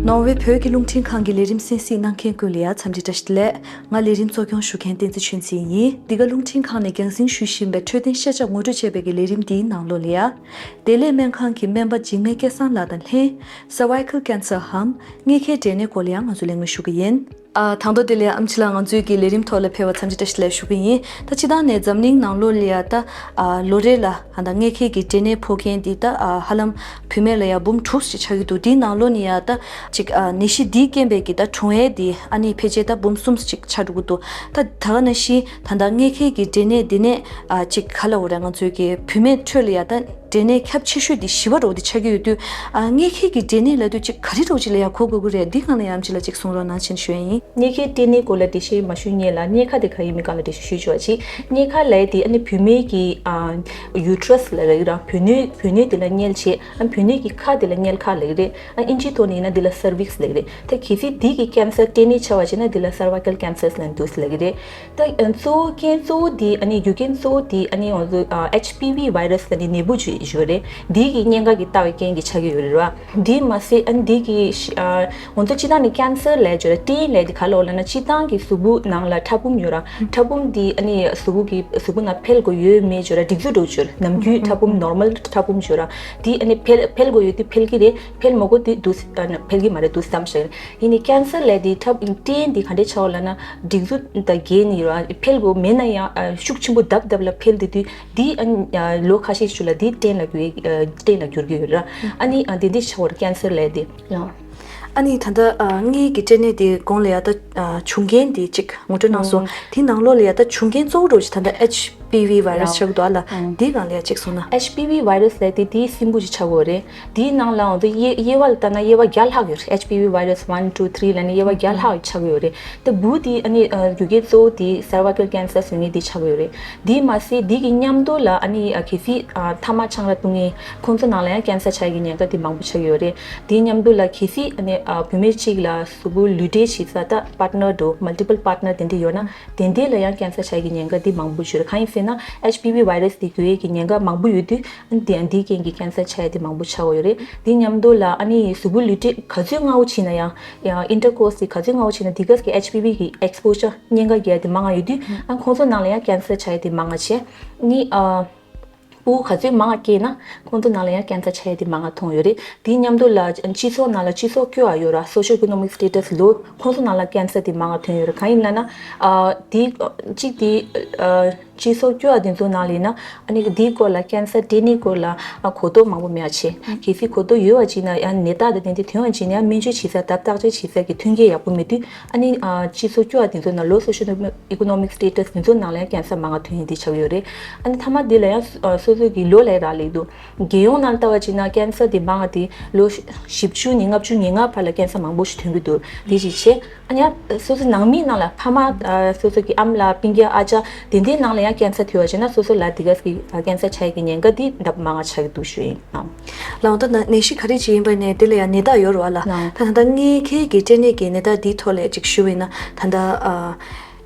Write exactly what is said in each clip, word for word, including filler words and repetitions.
ནོར་ཝེ་བོད་ཀྱི་རླུང་འཕྲིན་ཁང་གི་ལས་རིམ་གསན་གཟིགས་གནང་མཁན་ཀུན་ལ་ཡང་འཚམས་འདྲི་བཀྲ་ཤིས་བདེ་ལེགས། ང་ལས་རིམ་གཙོ་སྐྱོང་ཞུ་མཁན་བསྟན་འཛིན་ཆོས་འཛིན་ཡིན། འདི་ག་རླུང་འཕྲིན་ཁང་ནས་རྒྱང་སྲིང་ཞུ་བཞིན་པའི་འཕྲོད་བསྟེན་ཤ་ཆག་ངོ་སྤྲོད་ཅེས་པའི་གི་ལས་རིམ་འདིའི་ནང་ལོགས་ལ་ཡང་། བདེ་ལེགས་སྨན་ཁང་གི་སྨན་པ་འཇིགས་མེད་སྐལ་བཟང་ལགས་དང་ལྷན། Cervical cancer འམ་མངལ་ཁའི་འབྲས་ནད་སྐོར་ལ་ཡང་ང་ཚོས་གླེང་མོལ་ཞུ་གི་ཡིན། ཨ། དང་ཐོག་དེ་ལ་ཡང་ཨེམ་ཆི་ལགས་ང་ཚོའི་གི་ལས་རིམ་ཐོག་ལ་ཕེབས་པར་འཚམས་འདྲི་བཀྲ་ཤིས་བདེ་ལེགས་ཞུ་གི་ཡིན། ད་སྤྱིར་བཏང་ནས་འཛམ་གླིང་ནང་ལོགས་ལ་ཡ་ད། ཨ། ལོ་རེ་ལ་ད་ལྟ་མངལ་ཁའི་གི་འབྲས་ནད་ཕོག་མཁན་དེ་ད། ཨ། ཧ་ལམ་བུད་མེད་ལ་ཡ་འབུམ་དྲུག་ཅིག་ཆགས་ཀྱི་འདུག་དེའི་ནང་ལོགས་ནས་ཡ་ད་ཅིག་ཨ། ནད་གཞི་འདིའི་རྐྱེན་པས་ཀྱི་ད་གྲོངས་ཡས་དེ་ཨ་ནི་ཕལ་ཆེར་ད་འབུམ་གསུམ་ཅིག་ཆགས་འགྲོ་གི་འདུག་ད་ད་ག་ནང་བཞིན་ད་ལྟ་མངལ་ཁའི་གི་འབྲས་ནད་འདི་ནས། ཨ། ཅིག་ག་ལ་འོ་ར་ང་ཚོའི་གི་བུད་མེད་ཁྲོད་ལ་ཡ་ད། འབྲས་ནད་ཁྱབ་ཆེ་ཤོས་དེ་བཞི་པ་རོ་དེ་ཆགས་ཀྱི་ཡོད་དུས། ཨ། མངལ་ཁའི་གི་འབྲས་ནད་ལབ་དུས་ཅིག་ག་རེ་རོ་ཅིག་ལ་ཡ་གོ་དགོས་ཀྱི་རེད། འདི་སྒང་ལ་ཡ་ཨེམ་ཆི་ལགས་ཅིག་གསུང་རོགས་གནང་ཞེས་ཞུ་ཡ་ཡིན། མངལ་ཁའི་འབྲས་ནད་སྐོར་ལ་འགྲེལ་བཤད་མ་ཞུས་སྔོན་ལ་མངལ་ཁ་དེ་ག་ཡིན་མིན་སྒང་ལ་འགྲེལ་བཤད་ཞུས་ཆོག་ཅིག་མངལ་ཁ་ལབ་ཡ་དེ་ཨ་ནི་བུད་མེད་ཀྱི། ཨ། uterus ལབ་ཡ་ར་བུ་སྣོད་བུ་སྣོད་དེ་ལ་མངལ་བྱེད། ཨ། བུ་སྣོད་ཀྱི་ཁ་དེ་ལ་མངལ་ཁ་ལབ་ཡ་རེད། ཨ། ཨིན་ཇིའི་ཐོག་ནས་ཡིན་ན་དེ་ལ་cervix ལབ་ཡ་རེད། ད་གལ་སྲིད་འདི་གི་cancer འབྲས་ནད་ཆགས་པ་བྱས་ན་དེ་ལ་cervical cancers ལབ་འདུག་ལབ་ཡ་རེད། ད་གཙོ་བོ་རྐྱེན་གཙོ་བོ་དེ་ཨ་ནི་རྒྱུ་རྐྱེན་གཙོ་བོ་དེ་ཨ་ནི་ང་ཚོ་ཨ་ཨེཆ་པི་ཝི་virus ལ་ནི་ནད་འབུ་ཅིག་ཡོད་རེད། འདི་གི་གཉན་ཁ་གི་ལྟ་བའི་རྐྱེན་གྱིས་ཆགས་ཀྱི་ཡོད་རེད་བ། འདི་མ་ཟད་ཨ་ནི་འདི་གི་ཤི་ཨ་ང་ཚོ་སྤྱིར་བཏང་ནི་cancer ལབ་ཡ་ཅིག་ཡོད་རེད། སྐྲན་ལབ་ཡ་དེ་ག་ལ་འོ་ལབ་ན་སྤྱིར་བཏང་གི་གཟུགས་པོ་ནང་ལ་ཕྲ་ཕུང་ཡོད་ར། ཕྲ་ཕུང་འདི་ཨ་ནི་གཟུགས་པོ་གི་གཟུགས་པོ་ནང་འཕེལ་དགོས་ཡོད་མེད་ཅིག་ཡོད་ར། སྒྲིག་འཛུགས་འདྲ་བོ་ཅིག་ཡོད་ར། ནམ་རྒྱུན་ཕྲ་ཕུང་normal ཕྲ་ཕུང་ཅིག་ཡོད་ར། འདི་ཨ་ནི་འཕེལ་འཕེལ་དགོས་ཡོད་དུས་འཕེལ་གྱི་རེད། འཕེལ་མ་དགོས་དུས་འདུག་ཨ་ནི་འཕེལ་གྱི་མ་རེད་འདུག་བསམ་ཤག་ཡིན་ནའི་cancer ལབ་དེ་ཐབས་སྐྲན་འདི་ག་འདྲས་ཆགས་ལབ་ན་སྒྲིག་འཛུགས་དང་འགལ་ནི་ར། འཕེལ་དགོས་མེད་ན་ཡང་ཨ་ཤུགས་ཆེན་པོ་ལྡབ་ལྡབ་ལ་འཕེལ་དེ་དུས་འདི་ཨ་ནི་ཨ་ལོ་ཁ་ཤས་ཤིག་ལ་འདི་སྐྲན་ལ་འགྱུར་ཨ་སྐྲན་ལ་འགྱུར་གྱི་ཡོད་ར། ཨ་ནི་ཨ་འདི་འདི་ཆགས་པར་cancer ལབ་དེ། ལགས། ཨ་ནི་ད་ལྟ་ཨ་མངལ་གྱི་སྐྲན་ནད་དེ་གོང་ལ་ཡ་ད་ཨ་བྱུང་རྐྱེན་དེ་གཅིག་ངོ་སྤྲོད་གནང་སོང་། དེ་ནང་ལོགས་ལ་ཡ་ད་བྱུང་རྐྱེན་གཙོ་བོ་འདྲ་བོ་ཞིག་ད་ལྟ་ཨེཆ་པི་ཝི་virus ལགས། ཆགས་ཀྱི་འདུག་ཨ་ལ། ཨང་། དེའི་སྒང་ལ་ཡ་གཅིག་གསུངས་ན། ཨེཆ་པི་ཝི་virus ལབ་དེ་དེའི་སྲིན་འབུ་ཞིག་ཆགས་ཀྱི་ཡོད་རེད། དེའི་ནང་ལའང་དེ་དབྱེ་དབྱེ་བ་ལ་བལྟས་ན་དབྱེ་བ་བརྒྱ་ལྷག་ཡོད་རེད། ཨེཆ་པི་ཝི་virus one two three ལབ་ནས་དབྱེ་བ་བརྒྱ་ལྷག་ཆགས་ཀྱི་ཡོད་རེད། དེ་འབུ་དེ་ཨ་ནི་ཨ་རྒྱུ་རྐྱེན་གཙོ་བོ་དེ་cervical cancer ཟེར་མཁན་དེ་ཆགས་ཀྱི་ཡོད་རེད། དེ་མ་ཟད་དེ་གི་མཉམ་དུ་ལ་ཨ་ནི་ཨ་གལ་སྲིད་ཨ་ཐ་མག་ཆང་རག་བཏུང་མཁན་ཁོང་ཚོ་ནང་ལ་ཡང་cancer ཆགས་ཀྱི་ཉེན་ཁ་དེ་མང་པོ་ཆགས་ཀྱི་ཡོད་རེད། དེ་མཉམ་དུ་ལ་གལ་སྲིད་ཨ་ནི་ཨ་བུད་མེད་གཅིག་ལ་གཟུགས་པོ་ལུས་འབྲེལ་བྱེད་ས་ད་partner འདྲ་བོ་multiple partner དེ་འདྲ་ཡོད་ན་དེ་འདྲ་ལ་ཡང་cancer ཆགས་ཀྱི་ཉེན་ཁ་དེ་མང་པོ་ཡོད་རེད། གང་ཡིན་ཟེར་ན་ཨེཆ་པི་ཝི་virus དེ་འགོས་ཡས་ཀྱི་ཉེན་ཁ་མང་པོ་ཡོད་དུས། དེ་ཡང་འདིའི་རྐྱེན་གྱིས་cancer ཆགས་ཡ་དེ་མང་པོ་ཆགས་ཡོད་རེད། དེ་མཉམ་དུ་ལ་ཨ་ནི་གཟུགས་པོ་ལུས་འབྲེལ་ག་ཚོད་སྔ་བོ་བྱས་ན་ཡང་ཡང་intercourse དེ་ག་ཚོད་སྔ་བོ་བྱས་ན་དེ་ག་གི་ཨེཆ་པི་ཝི་གི་exposure ཉེན་ཁ་རྒྱག་ཡ་དེ་མང་ང་ཡོད་དུས་ཨ་ཁོང་ཚོ་ནང་ལ་ཡང་cancer ཆགས་ཡ་དེ་མང་ང་བྱས། ནི་ཨ་སྤུ་གུ་ག་ཚོད་མང་ང་སྐྱེས་ན་ཁོང་ཚོ་ནང་ལ་ཡང་cancer ཆགས་ཡ་དེ་མང་ང་མཐོང་ཡོད་རེད། དེ་མཉམ་དུ་ལ་སྤྱི་ཚོགས་ནང་ལ་སྤྱི་ཚོགས་སྐྱོ་བ་ཡོད་ར། social economic status low ཁོང་ཚོ་ནང་ལ་cancer དེ་མང་ང་ཐོན་ཡོད་རེད། གང་ཡིན་ལབ་ན་ཨ་དེ་གཅིག་དེ་ཨ། སྤྱི་ཚོགས་སྐྱོ་བ་དེ་ཚོ་ནང་ལ་ཡིན་ན་ཨ་ནི་འདིའི་སྐོར་ལ་cancer འབྲས་ནད་སྐོར་ལ་ཨ་གོ་རྟོགས་མང་པོ་མེད་པ་བྱས། གལ་སྲིད་གོ་རྟོགས་ཡོད་པ་བྱས་ན་ཡང་ནད་རྟགས་དང་དེ་འདྲ་ཐོན་པ་བྱས་ན་ཡང་སྨན་བཅོས་བྱེད་ས་དང་བརྟག་དཔྱད་བྱེད་ས་ཀྱི་མཐུན་རྐྱེན་ཡག་པོ་མེད་དུས་ཨ་ནི་ཨ་སྤྱི་ཚོགས་སྐྱོ་བ་དེ་ཚོ་ནང་low socio economic status དེ་ཚོ་ནང་ལ་ཡང་cancer མང་ང་ཐོན་ཡིན་དེ་ཆགས་ཡོད་རེད། ཨ་ནི་མཐའ་མ་དེ་ལ་ཡང་སོ་སོ་གི་ལོ་ལ་རག་ལས་འདུག་རྒྱལ་ཡོངས་ནང་ལྟ་བ་བྱས་ན་cancer དེ་མང་ང་དེ་ལོ་བཞི་བཅུ་ནས་ལྔ་བཅུ་ང་ལྔ་བར་ལ་cancer མང་པོ་ཞིག་ཐོན་གྱི་འདུག་དེ་ཅིག་བྱས། ཨ་ནི་ཡང་སོ་སོའི་ནང་མི་ནང་ལ་ཕ་མ་ཨ་སོ་སོ་གི་ཨམ་ལགས་སྤུན་ཀྱག་ཨ་ཅག་དེ་འདྲའི་ནང་ལ་ཡང་cancer ཐོན་པ་བྱས་ན་སོ་སོ་ལ་དེ་ག་གི་cancer ཆགས་ཀྱི་ཉེན་ཁ་འདི་ལྡབ་མང་ང་ཆགས་ཀྱི་འདུག་ཞུ་ཡིན། ལགས་འོང་། ད་ནད་གཞི་ག་རེ་ཅིག་ཡིན་པ་ནས་དེ་ལ་ཡང་ནད་རྟགས་ཡོད་རེད་བ་ལ། ལགས་འོང་། ད་ད་ལྟ་མངལ་ཁའི་གི་སྐྲན་ནད་ཀྱི་ནད་རྟགས་འདིའི་ཐོག་ལ་ཅིག་ཞུ་བ་ཡིན་ན་ད་ལྟ་ཨ་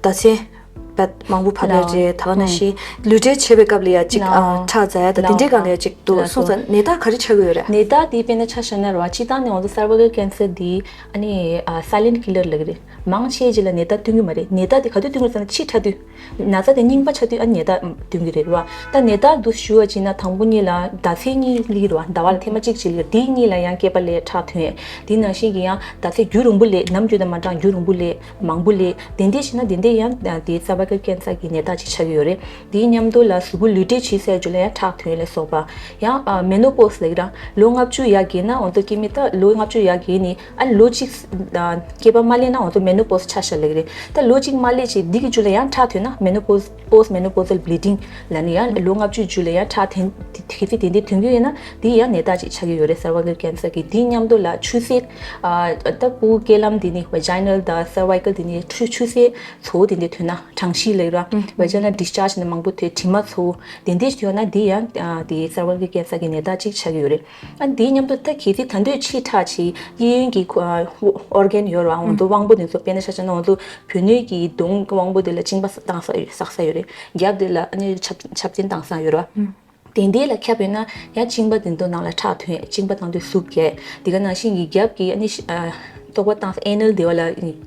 ཟླ་མཚན་བར་མང་པོ་བབས་ཡོད་རེད། ད་ག་ནང་བཞིན་ལུས་འབྲེལ་བྱེད་པའི་སྐབས་ལ་ཡང་ཅིག་ཨ་ཁྲག་འཛག་ཡ་དང་དེ་འདྲའི་སྒང་ལ་ཡང་ཅིག་འདུག་སོང་ཙང་ནད་རྟགས་ག་རེ་ཆགས་ཀྱི་ཡོད་རེད། ནད་རྟགས་དེ་དཔེར་ན་ཆ་བཞག་ན་རེད་བ། སྤྱིར་བཏང་ནས་ང་ཚོ་cervical cancer དེ་ཨ་ནི་ཨ་silent killer ལབ་ཀྱི་རེད། མང་ཆེ་ཅིག་ལ་ནད་རྟགས་སྟོན་གྱི་མ་རེད། ནད་རྟགས་དེ་ག་དུས་སྟོན་གྱི་རེད་ཟེར་ན་ཕྱི་དྲགས་དུས། ན་ཚ་དེ་རྙིང་པ་ཆགས་དུས་ཨ་ནི་ནད་རྟགས་སྟོན་གྱི་རེད་བ། ད་ནད་རྟགས་འདུག་ཞུ་བ་ཅིག་ན་དང་པོ་གཉིས་ལ་ཟླ་ཚེས་གཉིས་སླེབས་ཀྱི་རེད་བ། ཟླ་བ་ལ་ཐེངས་མ་གཅིག་ཅིག་སླེབས་དེའི་གཉིས་ལ་ཡང་སྐེད་པ་ལ་ཁྲག་ཐོན་ཡས། དེ་ནང་བཞིན་གྱི་ཡང་ཟླ་ཚེས་རྒྱུན་རིང་པོ་སླེབས། ནམ་རྒྱུན་དང་མ་འདྲ་རྒྱུན་རིང་པོ་སླེབས། མང་པོ་ལས་དེ་འདྲས་བྱས་ན་དེ་འདྲས་ཡང་དེ་cervical cancer གི་ནད་རྟགས་ཅིག་ཆགས་ཀྱི་ཡོད་རེད། དེའི་མཉམ་དུ་ལ་གཟུགས་པོ་ལུས་འབྲེལ་བྱེད་སའི་རྒྱུ་ལ་ཡང་ཁྲག་ཐོན་ལ་སོགས་པ། ཡང་ཨ་menopause ལབ་ཀྱི་ར། ལོ་ལྔ་བཅུ་ཡར་རྒས་ན་འོ་ཚོ་སྐྱེ་མི་ད་ལོ་ལྔ་བཅུ་ཡར་རྒས་ནས་ཨ་ལོ་གཅིག་ཨ་སྐེད་པ་མ་སླེབས་ན་འོ་ཚོ་menopause ཆགས་ཤག་ལབ་ཀྱི་རེད། ད་ལོ་གཅིག་མ་སླེབས་ཅིག་འདི་གི་རྒྱུ་ལ་ཡང་ཁྲག་ཐོན་ན་menopause post menopausal bleeding ལབ་ནས་ཡང་ལོ་ལྔ་བཅུའི་རྒྱུ་ལ་ཡང་ཁྲག་ཐོན་དེ་གི་ཚེ་དེ་འདྲས་ཐོན་གྱི་ཡོད་ན་དེ་ཡང་ནད་རྟགས་ཅིག་ཆགས་ཀྱི་ཡོད་རེད། cervical cancer གི་དེའི་མཉམ་དུ་ལ་ཆུ་སེར་ཨ་ད་སྤུ་གུ་སྐེ་ལམ་དེ་ནི་vaginal དང་cervical དེ་ནི་ཆུ་ཆུ་སེར། ཚོ་བོ་དེ་འདྲས་ཐོན་ན། གྲང་ཤིས་ལབ་ར། ཨུམ། vaginal discharge ནི་མང་པོ་ཐོན། དྲི་མ་ཚོ་བོ་དེ་འདྲས་ཐོན་ན་དེ་ཡང་ཨ་དེ་cervical cancer གི་ནད་རྟགས་གཅིག་ཆགས་ཀྱི་ཡོད་རེད། ཨ་དེའི་མཉམ་དུ་ད་གལ་སྲིད་ད་འདོད་ཆེ་ཕྲ་ཆེ་གཡས་གཡོན་གྱི་ཁོ་ཨ་organ ཡོད་ར། འོ་ཚོ་དབང་པོ་དེ་ཚོ་དཔེར་ན་ཆ་བཞག་ན་འོ་ཚོ་བུ་སྣོད་ཀྱི་གདོང་དབང་པོ་དེ་ལ་གཅིན་པ་བཏང་ས་ཡོད་བསགས་ས་ཡོད་རེད། རྒྱབ་དེ་ལ་ཨ་ནི་ཆབ་ཆབ་ཆེན་བཏང་ས་ཡོད་ར། ཨུམ། དེ་འདྲའི་ལ་ཁྱབ་ཡོད་ན་ཡང་གཅིན་པ་དེ་ཚོ་ནང་ལ་ཁྲག་ཐོན། གཅིན་པ་བཏང་དུས་ཟུག་གས། དེ་ག་ནང་བཞིན་གྱི་རྒྱབ་ཀྱི་ཨ་ནི་ཤི་ཨ་བཙོག་པ་བཏང་ས་ཨེ་ནལ་དེ་བ་ལ་